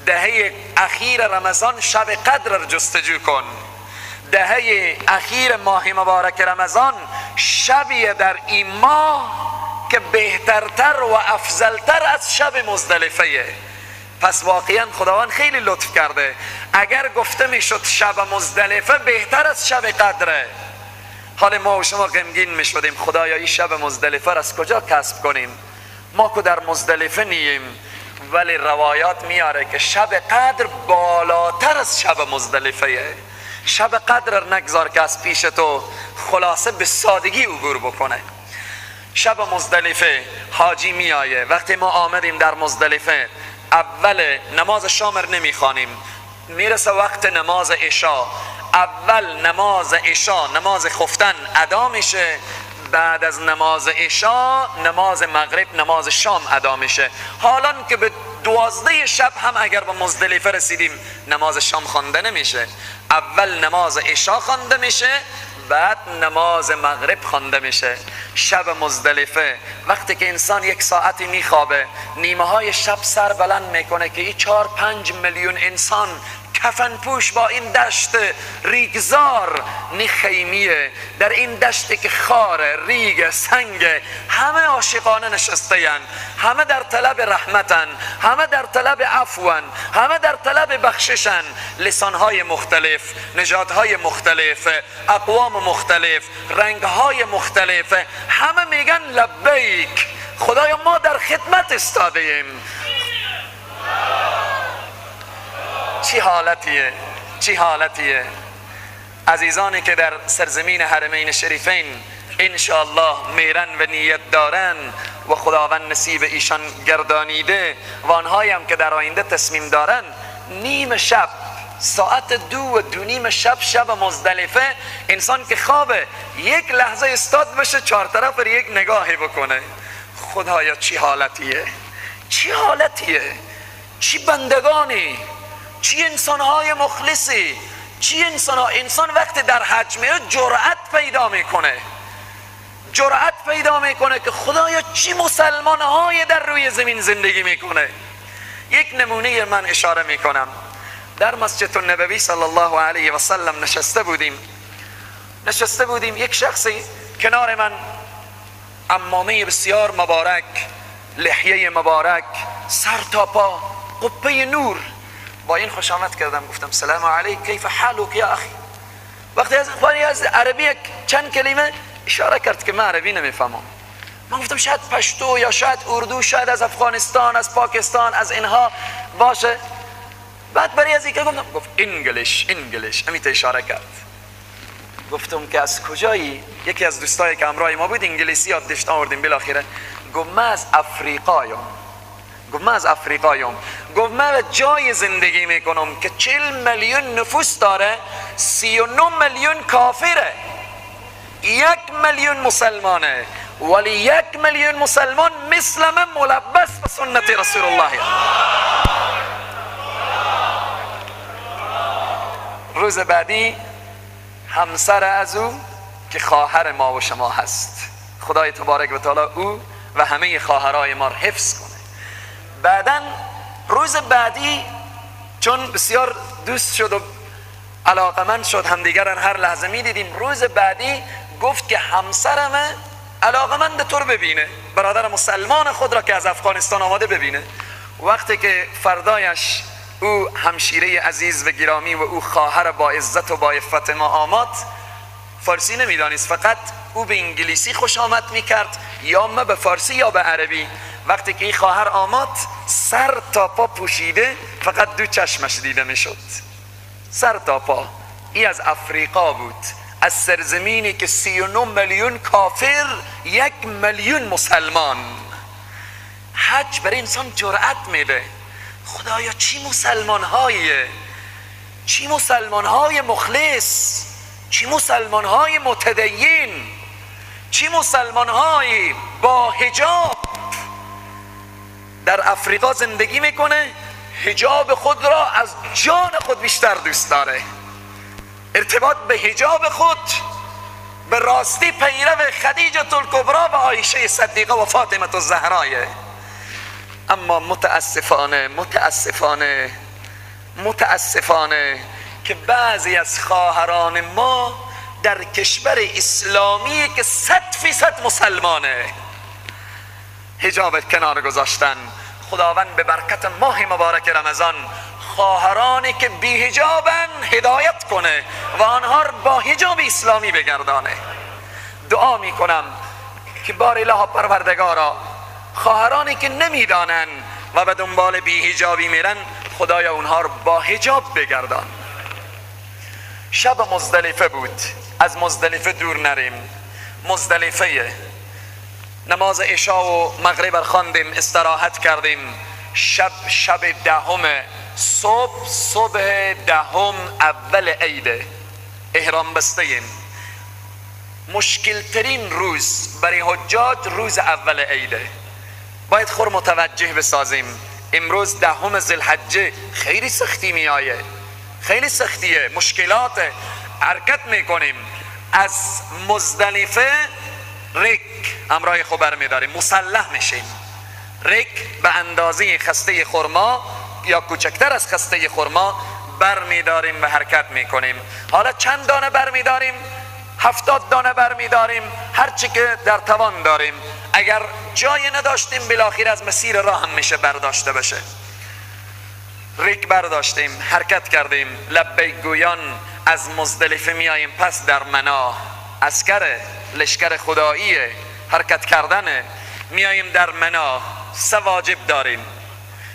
دهه اخیر رمضان شب قدر رو جستجو کن. دهه اخیر ماه مبارک رمضان شبیه در این ماه که بهترتر و افضلتر از شب مزدلفه. پس واقعا خداوند خیلی لطف کرده. اگر گفته میشد شب مزدلفه بهتر از شب قدره، حال ما و شما غمگین میشدیم. خدایا این شب مزدلفه را از کجا کسب کنیم؟ ما که در مزدلفه نیم. ولی روایات میاره که شب قدر بالاتر از شب مزدلفه. شب قدر نگذار که از پیش تو خلاصه به سادگی عبور بکنه. شب مزدلفه حاجی میایه. وقتی ما آمدیم در مزدلفه، اول نماز شام رو نمیخوانیم، میرسه وقت نماز عشا. اول نماز عشا، نماز خفتن ادا میشه. بعد از نماز عشا نماز مغرب، نماز شام ادا میشه. حالا که به 12 شب هم اگر به مزدلفه رسیدیم نماز شام خوانده نمیشه. اول نماز عشا خوانده میشه، بعد نماز مغرب خوانده میشه. شب مزدلفه وقتی که انسان یک ساعتی میخوابه، نیمه های شب سر بلند میکنه که این 4-5 میلیون انسان کفن پوش با این دشت ریگزار نخیمیه، در این دشتی که خار، ریگ، سنگ، همه عاشقانه نشسته، همه در طلب رحمتن، همه در طلب عفون، همه در طلب بخششن. لسانهای مختلف، نژادهای مختلف، اقوام مختلف، رنگهای مختلف، همه میگن لبیک، خدایا ما در خدمت استاده ایم. چی حالتیه، چی حالتیه. عزیزانی که در سرزمین حرمین شریفین انشاءالله میرن و نیت دارن و خداوند نصیب ایشان گردانیده، و آنهایی هم که در آینده تصمیم دارن، نیم شب، ساعت 2:30 شب، شب مزدلفه، انسان که خوابه یک لحظه استاد بشه، چهار طرف رو یک نگاهی بکنه، خدایا چی حالتیه، چی حالتیه، چی بندگانی، چی انسانهای مخلصی، چی انسان. انسان وقتی در حج میره جرأت پیدا میکنه، جرأت پیدا میکنه که خدایا چی مسلمانهای در روی زمین زندگی میکنه. یک نمونه من اشاره میکنم. در مسجد النبوی صلی الله علیه و سلم نشسته بودیم، یک شخصی کنار من، عمامه بسیار مبارک، لحیه مبارک، سر تا پا قبه نور. با این خوش آمد کردم، گفتم سلام علیک، کیف حالک یا اخی. وقتی از اخوانی از عربی چند کلمه اشاره کرد که من عربی نمیفهمم. من گفتم شاید پشتو یا شاید اردو، شاید از افغانستان، از پاکستان، از اینها باشه. بعد برای از اینکه گفتم، گفت English English، همیت اشاره کرد. گفتم که از کجایی؟ یکی از دوستایی که همراه ما بود انگلیسی یاد داشت آوردیم بالاخره. گفت من از افریقایم. گفت من از افریقایم. گفت من جای زندگی میکنم که 40 میلیون نفوس داره، 39 میلیون کافره، 1 میلیون مسلمانه، ولی 1 میلیون مسلمان مثل من ملبس به سنت رسول الله. روز بعدی همسر از او که خواهر ما و شما هست، خدای تبارک و تعالی او و همه خواهرای ما رو حفظ کنه. بعدن روز بعدی چون بسیار دوست شد و علاقمند شد، همدیگر هر لحظه می دیدیم. روز بعدی گفت که همسرم علاقمند تو رو ببینه، برادر مسلمان خود را که از افغانستان آماده ببینه. وقتی که فردایش او همشیره عزیز و گرامی و او خواهر با عزت و با عفت ما آمد، فارسی نمیدانست، فقط او به انگلیسی خوش آمد میکرد، یا ما به فارسی یا به عربی. وقتی که این خواهر آمد، سر تا پا پوشیده، فقط دو چشمش دیده میشد، سر تا پا. ای از افریقا بود، از سرزمینی که 39 میلیون کافر، 1 میلیون مسلمان. حج برای انسان جرأت میده. خدایا چی مسلمان هاییه، چی مسلمان های مخلص، چی مسلمان های متدین، چی مسلمان های با حجاب در افریقا زندگی میکنه، حجاب خود را از جان خود بیشتر دوست داره. ارتباط به حجاب خود به راستی پیرو خدیجه الکبرا و عایشه صدیقه و فاطمه الزهرایه. اما متاسفانه متاسفانه متاسفانه که بعضی از خواهران ما در کشور اسلامی که 100% مسلمانه حجاب کنار گذاشتن. خداوند به برکت ماه مبارک رمضان خواهرانی که بی حجابن هدایت کنه و آنها رو با حجاب اسلامی بگردانه. دعا میکنم که بار اله پروردگارا خواهرانی که نمیدانن و به دنبال بی حجابی میرن، خدایا اونها رو با حجاب بگردان. شب مزدلفه بود، از مزدلفه دور نریم. مزدلفه نماز عشاء و مغرب خواندیم، استراحت کردیم. شب شب دهم، صبح صبح دهم اول عید، احرام بستیم. مشکل ترین روز برای حجاج روز اول عیده. باید خور متوجه بسازیم. امروز دهم ذوالحجه، خیلی سختی میآیه، خیلی سختیه، مشکلات. حرکت میکنیم از مزدلفه، ریک امرای خو برمیداریم، مسلح میشیم. ریک به اندازه خسته خرما یا کوچکتر از خسته خرما برمیداریم و حرکت میکنیم. حالا چند دانه برمیداریم؟ 70 دانه برمیداریم، هرچی که در توان داریم. اگر جای نداشتیم بالاخره از مسیر راه هم میشه برداشته بشه. ریک برداشتیم، حرکت کردیم، لبیک گویان از مزدلفه میاییم پس در منا. عسکر لشکر خداییه، حرکت کردنه. میاییم در منا، سه واجب داریم،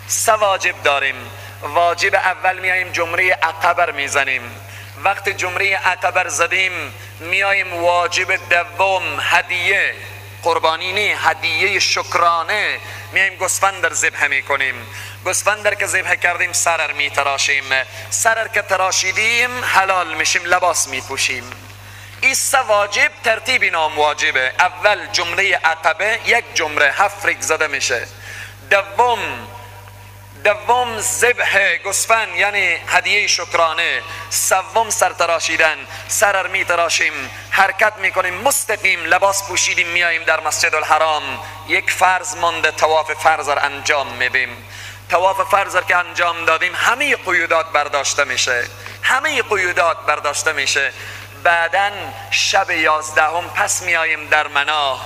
سه واجب داریم. واجب اول میاییم جمره عقبه میزنیم. وقت جمره عقبه زدیم میاییم واجب دوم، هدیه، قربانی نه، هدیه شکرانه. میایم گوسفند در ذبح میکنیم. گوسفند در که ذبح کردیم سرر میتراشیم، سرر که تراشیدیم حلال میشیم، لباس میپوشیم. این سه واجب ترتیب نام واجبه. اول جمله عقبه، یک جمله 7 ریگ زده میشه. دوم ذبح گوسفند یعنی هدیه شکرانه. سوم سرتراشیدن، سرر میتراشیم، حرکت میکنیم مستقیم، لباس پوشیدیم میاییم در مسجد الحرام. یک فرض مانده، طواف فرض را انجام میدیم. طواف فرض را که انجام دادیم همه قیودات برداشته میشه، همه قیودات برداشته میشه. بعدن شب 11 پس میاییم در منا.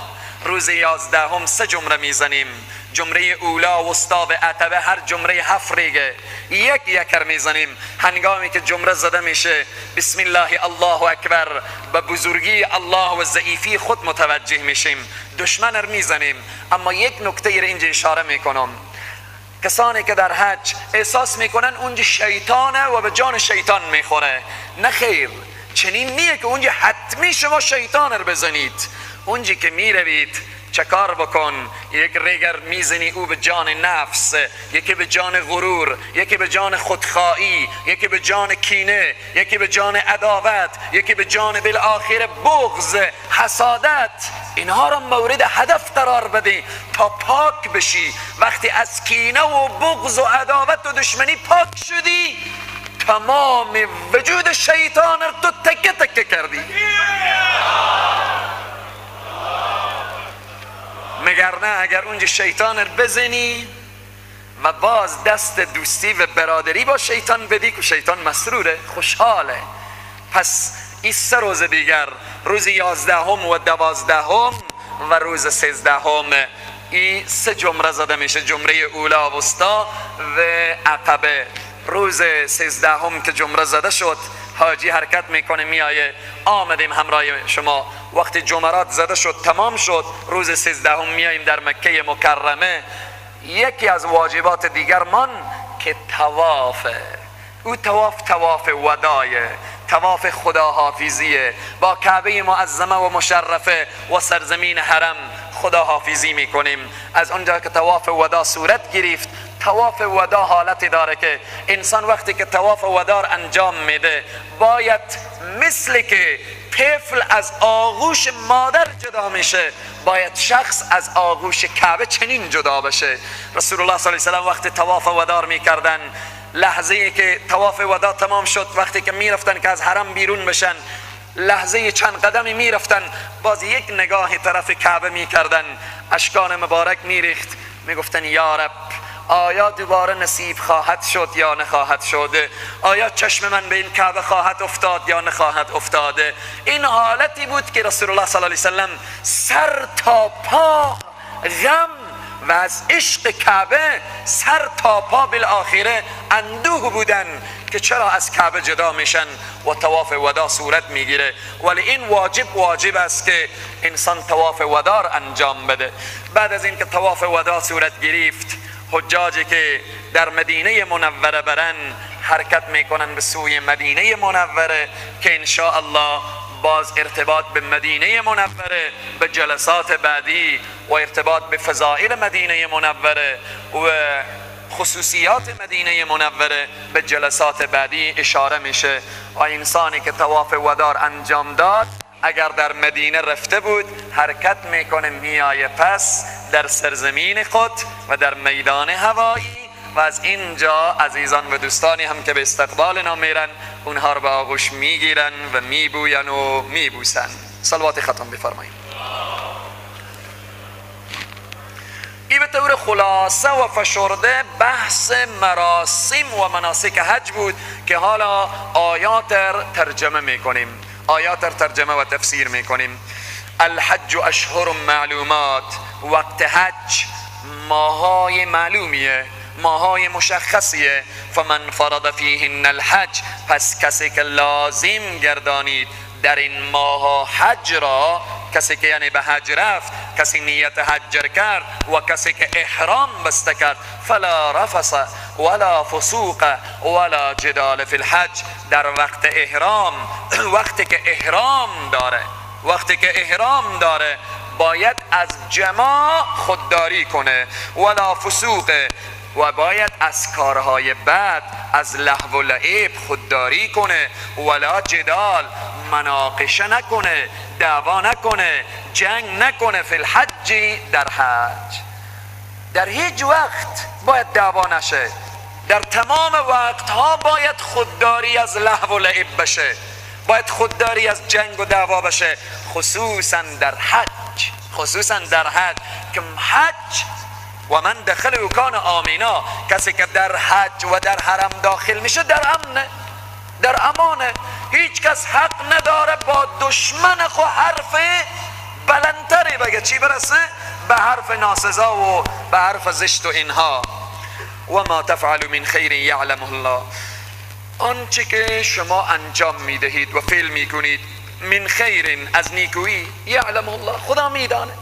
روز 11 سه جمله میزنیم. جمله اولا، وسطا و عتبه، هر جمله 7 ریگه، یک یکر میزنیم. هنگامی که جمله زده میشه بسم الله الله اکبر، به بزرگی الله و ضعیفی خود متوجه میشیم، دشمن رو میزنیم. اما یک نکته رو اینجا اشاره میکنم. کسانی که در حج احساس میکنن اونجا شیطانه و به جان شیطان میخوره، نه خیر، چنین نیه که اونجا حتمی شما شیطان رو بزنید. اونجا که میروید چکار بکن؟ یک ریگر میزنی او به جان نفس، یکی به جان غرور، یکی به جان خودخواهی، یکی به جان کینه، یکی به جان عداوت، یکی به جان بالآخر بغض، حسادت. اینها را مورد هدف قرار بدی تا پاک بشی. وقتی از کینه و بغض و عداوت و دشمنی پاک شدی، تمام وجود شیطان را تو تکه تکه کردی. مگر نه اگر اونجا شیطان رو بزنی و باز دست دوستی و برادری با شیطان بدی که شیطان مسروره، خوشحاله. پس این سه روز دیگر، روز 11 و 12 و روز 13، این سه جمله زده میشه، جمله اولا، وسطا و عقبه. روز 13 که جمله زده شد، حاجی حرکت میکنه میایه، آمدیم همراه شما. وقتی جمرات زده شد، تمام شد، روز 13 میاییم در مکه مکرمه. یکی از واجبات دیگرمان که طوافه. او طواف، طواف ودایه، طواف خداحافظیه با کعبه معظمه و مشرفه و سرزمین حرم خداحافظی میکنیم. از اونجا که طواف ودا صورت گرفت، طواف وداع حالتی داره که انسان وقتی که طواف وداع انجام میده باید مثل که طفل از آغوش مادر جدا میشه، باید شخص از آغوش کعبه چنین جدا بشه. رسول الله صلی الله علیه و سلم وقتی طواف وداع میکردن، لحظه ای که طواف وداع تمام شد، وقتی که میرفتن که از حرم بیرون بشن، لحظه چند قدمی میرفتن، باز یک نگاه طرف کعبه میکردن، اشکان مبارک میریخت، میگفتن یا رب آیا دوباره نصیب خواهد شد یا نخواهد شد؟ آیا چشم من به این کعبه خواهد افتاد یا نخواهد افتاد؟ این حالتی بود که رسول الله صلی الله علیه وسلم سر تا پا غم و از عشق کعبه سر تا پا بالآخره اندوه بودن که چرا از کعبه جدا میشن و طواف وداع صورت میگیره. ولی این واجب است که انسان طواف وداع انجام بده. بعد از اینکه طواف وداع صورت گرفت، حجاجی که در مدینه منوره برن حرکت میکنن به سوی مدینه منوره که انشاءالله باز ارتباط به مدینه منوره به جلسات بعدی و ارتباط به فضائل مدینه منوره و خصوصیات مدینه منوره به جلسات بعدی اشاره میشه. و انسانی که طواف وداع انجام داد، اگر در مدینه رفته بود، حرکت میکنه میایه پس در سرزمین خود و در میدان هوایی، و از اینجا عزیزان و دوستانی هم که به استقبال اینا میرن اونها رو به آغوش میگیرن و میبوین و میبوسن. صلوات ختم بفرمایید. این به طور خلاصه و فشرده بحث مراسم و مناسک حج بود که حالا آیات ترجمه میکنیم، آیات ترجمه و تفسیر میکنیم. الحج اشهر معلومات، وقت حج ماهای معلومیه، ماهای مشخصیه. فمن فرض فیهن الحج، پس کسی که لازم گردانید در این ماها حج را، کسی که یعنی به حج رفت، کسی نیت حج کرد و کسی که احرام بسته کرد، فلا رفث ولا فسوق ولا جدال فی الحج. در وقت احرام، وقتی که احرام داره، وقتی که احرام داره باید از جماع خودداری کنه، ولا فسوق، و باید از کارهای بد، از لهو و لعب خودداری کنه، ولا جدال، مناقشه نکنه، دعوا نکنه، جنگ نکنه، فی الحج، در حج. در هیچ وقت باید دعوا نشه، در تمام وقتها باید خودداری از لهو و لعب بشه، باید خودداری از جنگ و دعوا بشه، خصوصا در حج، خصوصا در حج که حج و من دخل و کان آمینا، کسی که در حج و در حرم داخل میشه در امنه، در امانه. هیچ کس حق نداره با دشمن خو حرف بلندتری بگه، چی برسه به حرف ناسزا و به حرف زشت و اینها. و ما تفعل من خیر یعلمه الله، آنچه که شما انجام میدهید و فعل میکنید، من خیر، از نیکویی، یعلمه الله، خدا میدانه.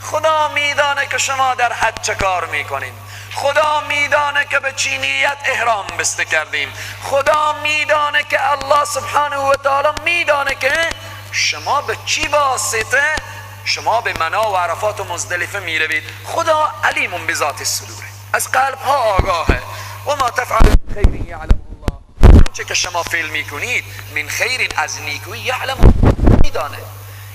خدا میدانه که شما در حج چه کار میکنید، خدا میدانه که به چی نیت احرام بسته کردیم، خدا میدانه که الله سبحانه و تعالی میدانه که شما به چی واسطه شما به منا و عرفات و مزدلفه میروید. خدا علیم بذات الصدور، از قلب ها آگاهه. و ما تفعل من خیر یعلم الله، آنچه که شما فعل میکنید من خیر، از نیکویی، یعلم، میدانه.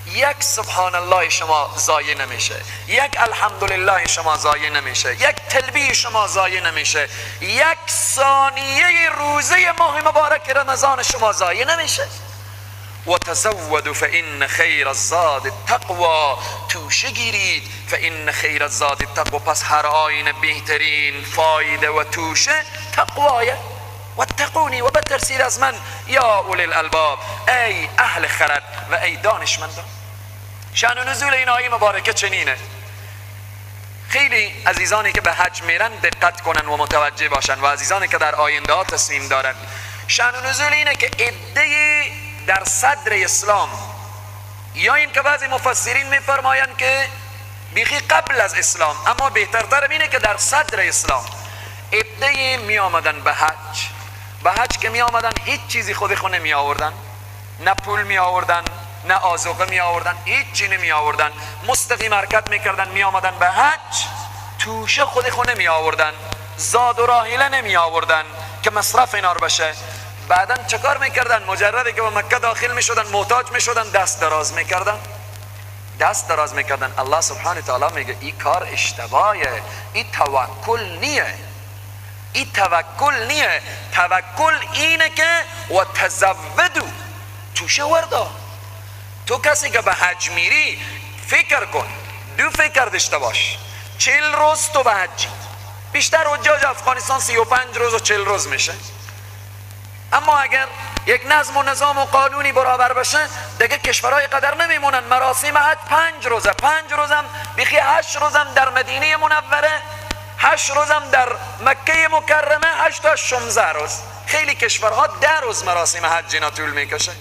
یک سبحان الله شما ضایع نمیشه، یک الحمدلله شما ضایع نمیشه، یک تلبیه شما ضایع نمیشه، یک ثانیه روزه ماه مبارک رمضان شما ضایع نمیشه. و تزودوا فان خیر الزاد التقوی، توشه گیرید فان خیر الزاد التقوی، پس هر آینه بهترین فایده و توشه تقوایه. واتقونی، و بترسید از من، یا اولی الالباب، ای اهل خرد و ای دانشمندان. شأن و نزول این آیه مبارکه چنینه. خیلی عزیزانی که به حج میرن دقت کنن و متوجه باشن، و عزیزانی که در آینده ها تصمیم دارن. شأن و نزول اینه که عده‌ای در صدر اسلام، یا این که بعضی مفسرین میفرمایند که بیخی قبل از اسلام، اما بهترتر اینه که در صدر اسلام عده‌ای می آمدن به حج. به حج که می آمدن هیچ چیزی خود خود نمی آوردن، نه پول می آوردن، نه آذوقه می آوردن، هیچ چی نمی آوردن، مستقیم حرکت می کردن، می آمدن به حج، توشه خود خود نمی آوردن، زاد و راحله نمی آوردن که مصرف اینا رو بشه. بعدا چکار میکردن؟ مجردی که به مکه داخل میشدن، محتاج میشدن، دست دراز میکردن، دست دراز میکردن. الله سبحانه تعالی میگه این کار اشتباهه، این توکل نیه، این توکل نیه. توکل اینه که و تزودو، توشه وردا. تو کسی که به حج میری فکر کن، دو فکر داشته باش. 40 روز تو به حجی، بیشتر حجاج افغانستان 35 روز و 40 روز میشه. اما اگر یک نظم و نظام و قانونی برابر بشه دیگه کشورهای قدر نمیمونن. مراسم حج 5 روزه، 5 روزم بیخی، 8 روزم در مدینه منوره، 8 روزم در مکه مکرمه، 8 تا 16 روز. خیلی کشورها 10 روز مراسم حج اینا طول میکشه.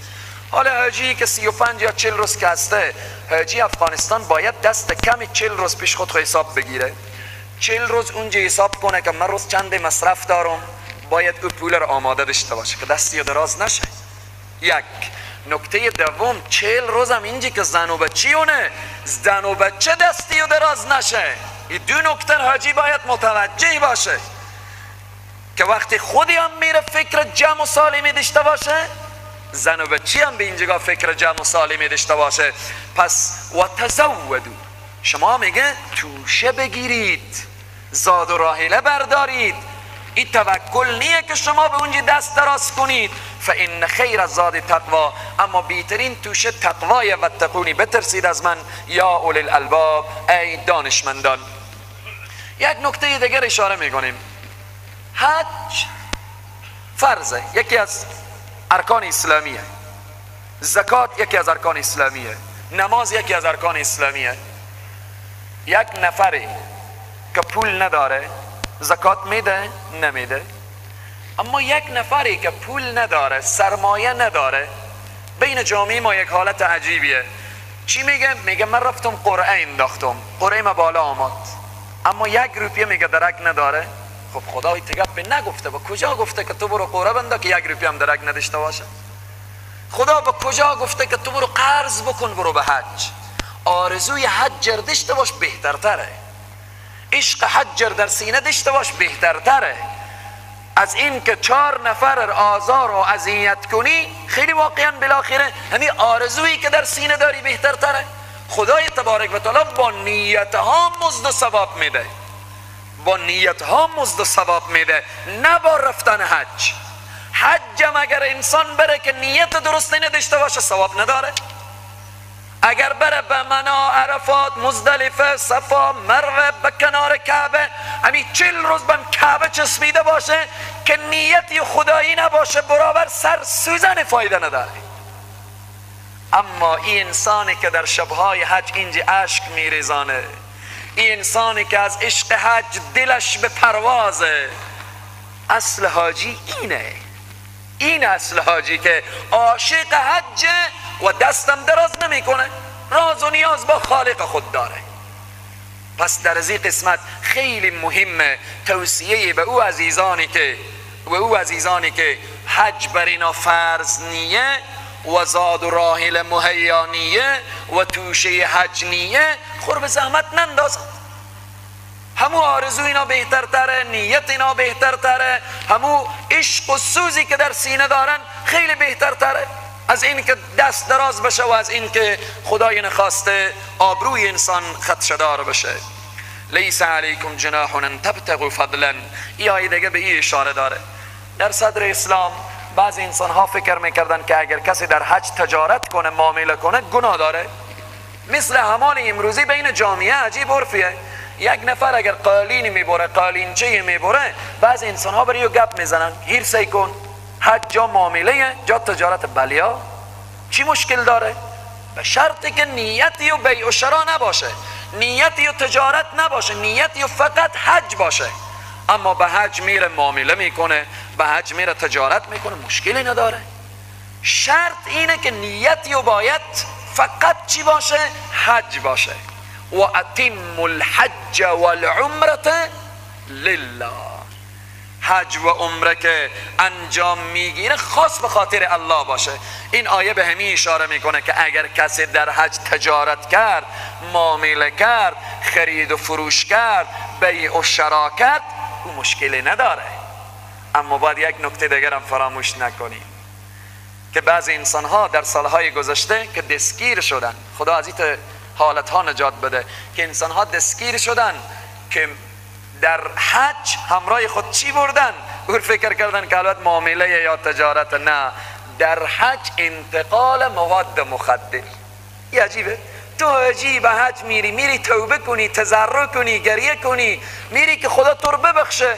حالا حاجی که 35 یا 40 روز که هسته، حاجی افغانستان باید دست کمی 40 روز پیش خود حساب بگیره. 40 روز اونجا حساب کنه که من روز چند مصرف دارم، باید او پول رو آماده داشته باشه که دستی دراز نشه. یک نکته دوم، 40 روزم اینجا که زن و بچه اونه، زن و بچه دستی دراز نشه. این دو نکته حاجی باید متوجه باشه که وقتی خودی هم میره فکر جمع و سالمی داشته باشه، زن و بچه هم به اینجا فکر جمع و سالمی داشته باشه. پس و تزودو، شما میگه توشه بگیرید، زاد و راحله بردارید. این توکل نیه که شما به اونجا دست دراز کنید. فان خیر الزاد تقوا، اما بیترین توشه تقوای، و تقونی، بترسید از من یا اولی الالباب، ای دانشمندان. یک نکته دیگر اشاره میکنیم. حج فرضه، یکی از ارکان اسلامیه. زکات یکی از ارکان اسلامیه، نماز یکی از ارکان اسلامیه. یک نفری که پول نداره زکات میده؟ نمیده. اما یک نفری که پول نداره، سرمایه نداره، بین جامعه ما یک حالت عجیبیه. چی میگه؟ میگه من رفتم قرعه انداختم، قرعه ما بالا آمد، اما 1 روپیه میگه درک نداره. خب خدای تگپ نگفته، با کجا گفته که تو برو قرعه بندا که 1 روپیه هم درک نداشته باشه؟ خدا با کجا گفته که تو برو قرض بکن برو به حج؟ آرزوی حج داشته باش بهترتره، عشق حج در سینه داشته باش بهترتره از این که 4 نفر آزار و اذیت کنی. خیلی واقعا بالاخره همین آرزویی که در سینه داری بهترتره. خدای تبارک و تعالی با نیت ها مزد و ثواب میده، با نیت ها مزد و ثواب میده، نه با رفتن حج. حج هم اگر انسان بره که نیت درستی نداشته باشه ثواب نداره. اگر بره به منا، عرفات، مزدلفه، صفا، مروه، به کنار کعبه، همین 40 روز به کعبه چسبیده باشه که نیتی خدایی نباشه، برابر سر سوزن فایده نداره. اما این انسانی که در شبهای حج اینجا اشک میریزانه، این انسانی که از عشق حج دلش به پروازه، اصل حاجی اینه. این اصل حاجی که عاشق حج و دستم دراز نمیکنه، راز و نیاز با خالق خود داره. پس در از این قسمت خیلی مهمه توصیه به او عزیزانی که و او عزیزانی که حج بر اینا فرض نیه و زاد و راحل مهیا نیه و توشه حج نیه، خور به زحمت نندازد. همو آرزو اینا بهتر تره، نیت اینا بهتر تره، همو عشق و سوزی که در سینه دارن خیلی بهتر تره از این که دست دراز بشه و از این که خدای نخواسته آبروی انسان خدشدار بشه. لیس علیکم جناح ان تبتغوا فضلا. این آیه دیگه به این اشاره داره. در صدر اسلام بعضی انسان ها فکر میکردن که اگر کسی در حج تجارت کنه، معامله کنه، گناه داره. مثل همان امروزی بین جامعه عجیب عرفیه. یک نفر اگر قالین میبره، قالینچه میبره، بعضی انسان ها برای گپ میزنن، هیر سی کن، حج جا معامله، جا تجارت. بلیا چی مشکل داره؟ به شرطی که نیتی و بیع و شرا نباشه، نیتی و تجارت نباشه، نیتی و فقط حج باشه. اما به حج میره معامله میکنه، به حج میره تجارت میکنه، مشکلی نداره. شرط اینه که نیتی و باید فقط چی باشه؟ حج باشه. و اتم الحج والعمره لله. حج و عمره که انجام میگیره خاص به خاطر الله باشه. این آیه به همین اشاره میکنه که اگر کسی در حج تجارت کرد، معامله کرد، خرید و فروش کرد، بیع و شرا کرد، او مشکلی نداره. اما باید یک نکته دیگر هم فراموش نکنیم که بعضی انسان ها در سالهای گذشته که دستگیر شدن، خدا از این حالت ها نجات بده، که انسان ها دستگیر شدن که در حج همراه خود چی بردن؟ او فکر کردن که البته معامله یا تجارت، نه، در حج انتقال مواد مخدر. این عجیبه، تو عجیب حج میری، میری توبه کنی، تضرع کنی، گریه کنی، میری که خدا تو رو ببخشه،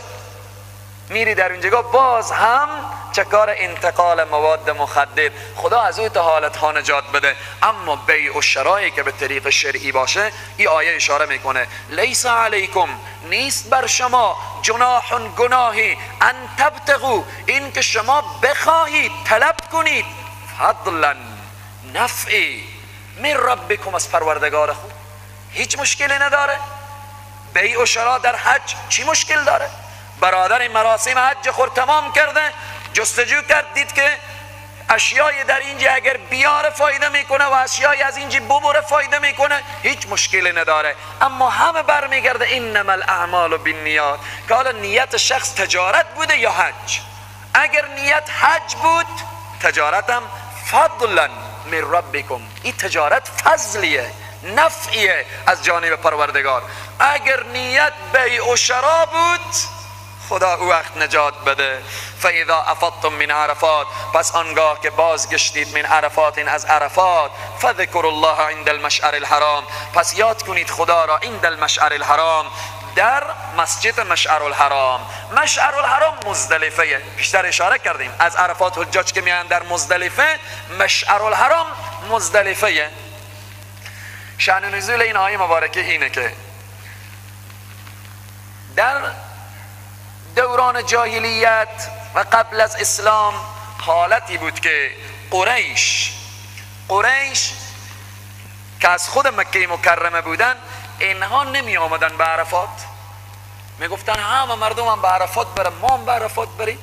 میری در اونجا باز هم چه کار انتقال مواد مخدر. خدا از اون حالت ها نجات بده. اما بیع و شرایی که به طریق شرعی باشه، این آیه اشاره میکنه لیس علیکم، نیست بر شما جناح گناهی، ان تبتغوا، این که شما بخواهید طلب کنید، فضلا نفعی، من ربکم، از پروردگار خود. هیچ مشکلی نداره. بیع و شرا در حج چی مشکل داره؟ برادر مراسم حج خود تمام کرده، جستجو کرد، دید که اشیای در اینجا اگر بیاره فایده میکنه و اشیای از اینجا ببره فایده میکنه، هیچ مشکلی نداره. اما همه برمیگرده انما الاعمال بالنیات، که حالا نیت شخص تجارت بوده یا حج. اگر نیت حج بود، تجارتم فضلا من ربکم، این تجارت فضلیه، نفعیه از جانب پروردگار. اگر نیت بیع و شرا بود، خدا او وقت نجات بده. فاذا افضتم من عرفات، پس آنگاه که بازگشتید من عرفات، از عرفات، فذکروا الله عند المشعر الحرام، پس یاد کنید خدا را عند المشعر الحرام، در مسجد مشعر الحرام. مشعر الحرام مزدلفه، بیشتر اشاره کردیم از عرفات حجاج که میان در مزدلفه، مشعر الحرام مزدلفه. شأن نزول این آیه مبارکه اینه که در دوران جاهلیت و قبل از اسلام حالتی بود که قریش که از خود مکه مکرمه بودن، اینها نمی آمدن به عرفات، می گفتن همه مردم هم به عرفات برن، ما هم به عرفات بریم.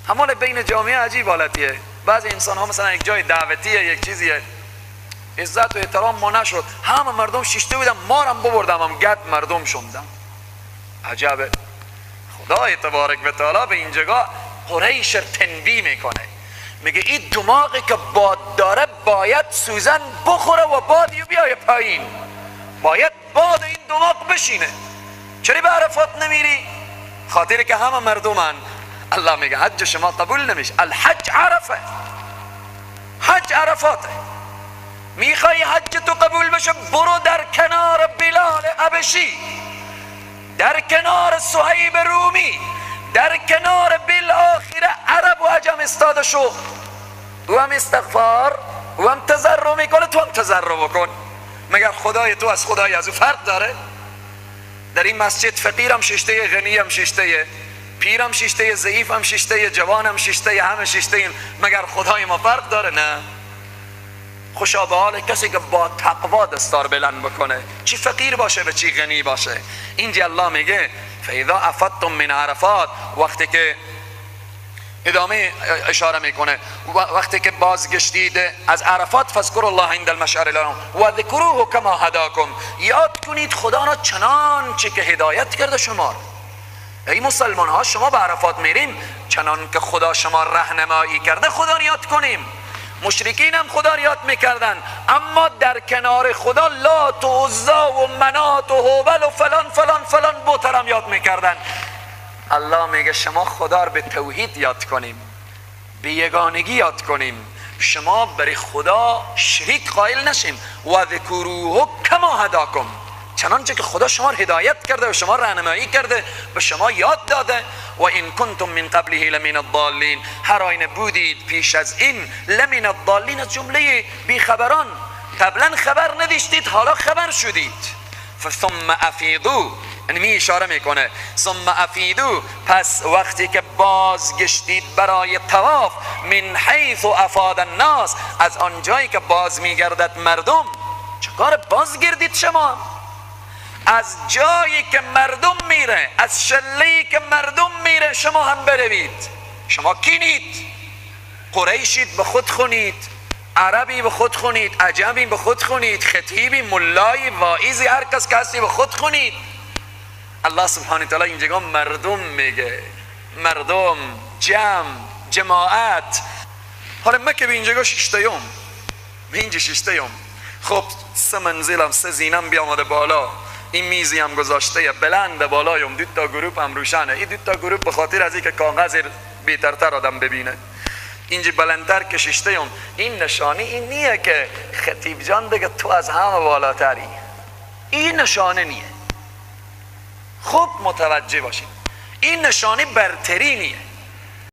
همون بین جامعه عجیب حالتیه. بعضی انسان ها مثلا یک جای دعوتیه، یک چیزیه، عزت و احترام ما نشد، همه مردم شیشته بودن، ما هم ببردم، هم گد مردم شدم. عجبه. خدای تبارک و تعالی به اینجا قریش تنبیه میکنه، میگه این دماغی که باد داره باید سوزن بخوره و بادی بیای پایین، باید باد این دماغ بشینه. چرا به عرفات نمیری؟ خاطر که همه مردمن. الله میگه حج شما قبول نمیشه. الحج عرفه، حج عرفاته. میخوای حج تو قبول بشه، برو در کنار بلال حبشی، در کنار صهیب رومی، در کنار بالآخره عرب و عجم استاده شو. او هم استغفار، او هم تضرع میکنه، تو هم تضرع بکن. مگر خدای تو از خدای از او فرق داره؟ در این مسجد فقیرم ششته، غنیم ششته، پیرم ششته، ضعیفم ششته، جوانم ششته، همه ششته. مگر خدای ما فرق داره؟ نه. خوشا به حال کسی که با تقوا دستار بلند بکنه، چی فقیر باشه و چی غنی باشه. اینجا الله میگه فاذا افضتم من عرفات، وقتی که ادامه اشاره میکنه، وقتی که بازگشتید از عرفات، فاذکروا الله عند المشعر الحرام و ذکروه کما هداکم، یاد کنید خدا را چنانچه که هدایت کرده شما. ای مسلمان ها، شما به عرفات میریم، چنان که خدا شما راهنمایی کرده خدا را یاد کنیم. مشرکین هم خدا را یاد میکردن، اما در کنار خدا لات و عزی و منات و هوبل و فلان فلان فلان بت یاد میکردن. الله میگه شما خدا رو به توحید یاد کنیم، به یگانگی یاد کنیم، شما برای خدا شریک قائل نشیم. و ذکروه کما هداکم، چنانچه که خدا شما رو هدایت کرده و شما راهنمایی کرده، به شما یاد داده. و این کنتم من قبله لمن الضالین، هر آینه بودید پیش از این، لمن الضالین از جمله بیخبران، قبلا خبر نداشتید حالا خبر شدید. ثم افیضوا، یعنی می اشاره میکنه ثم افیدو، پس وقتی که بازگشتید برای طواف، من حیث افاد الناس، از آن جایی که باز میگردد مردم. چکار بازگردید شما؟ از جایی که مردم میره، از شله‌ای که مردم میره شما هم بروید. شما کینید؟ قریشید به خود خونید، عربی به خود خونید، عجمی به خود خونید، خطیبی، ملایی، واعظی، هر کس کسی به خود خونید. الله سبحانه تعالی اینجا مردم میگه، مردم، جمع، جماعت. حالا من که به اینجا ششتیم، به اینجا ششتیم، خب سه منزلم، سه زینم بیامده بالا، این میزی هم گذاشته بلند بالایم، دو تا گروپ هم روشنه. این دو تا گروپ به خاطر از اینکه کاغذ بهترتر آدم ببینه، اینجا بلندتر که ششتیم. این نشانه این نیه که خطیب جان بگه تو از همه بالاتری، این نشانه نیه. خوب متوجه باشین، این نشانه برتری نیه.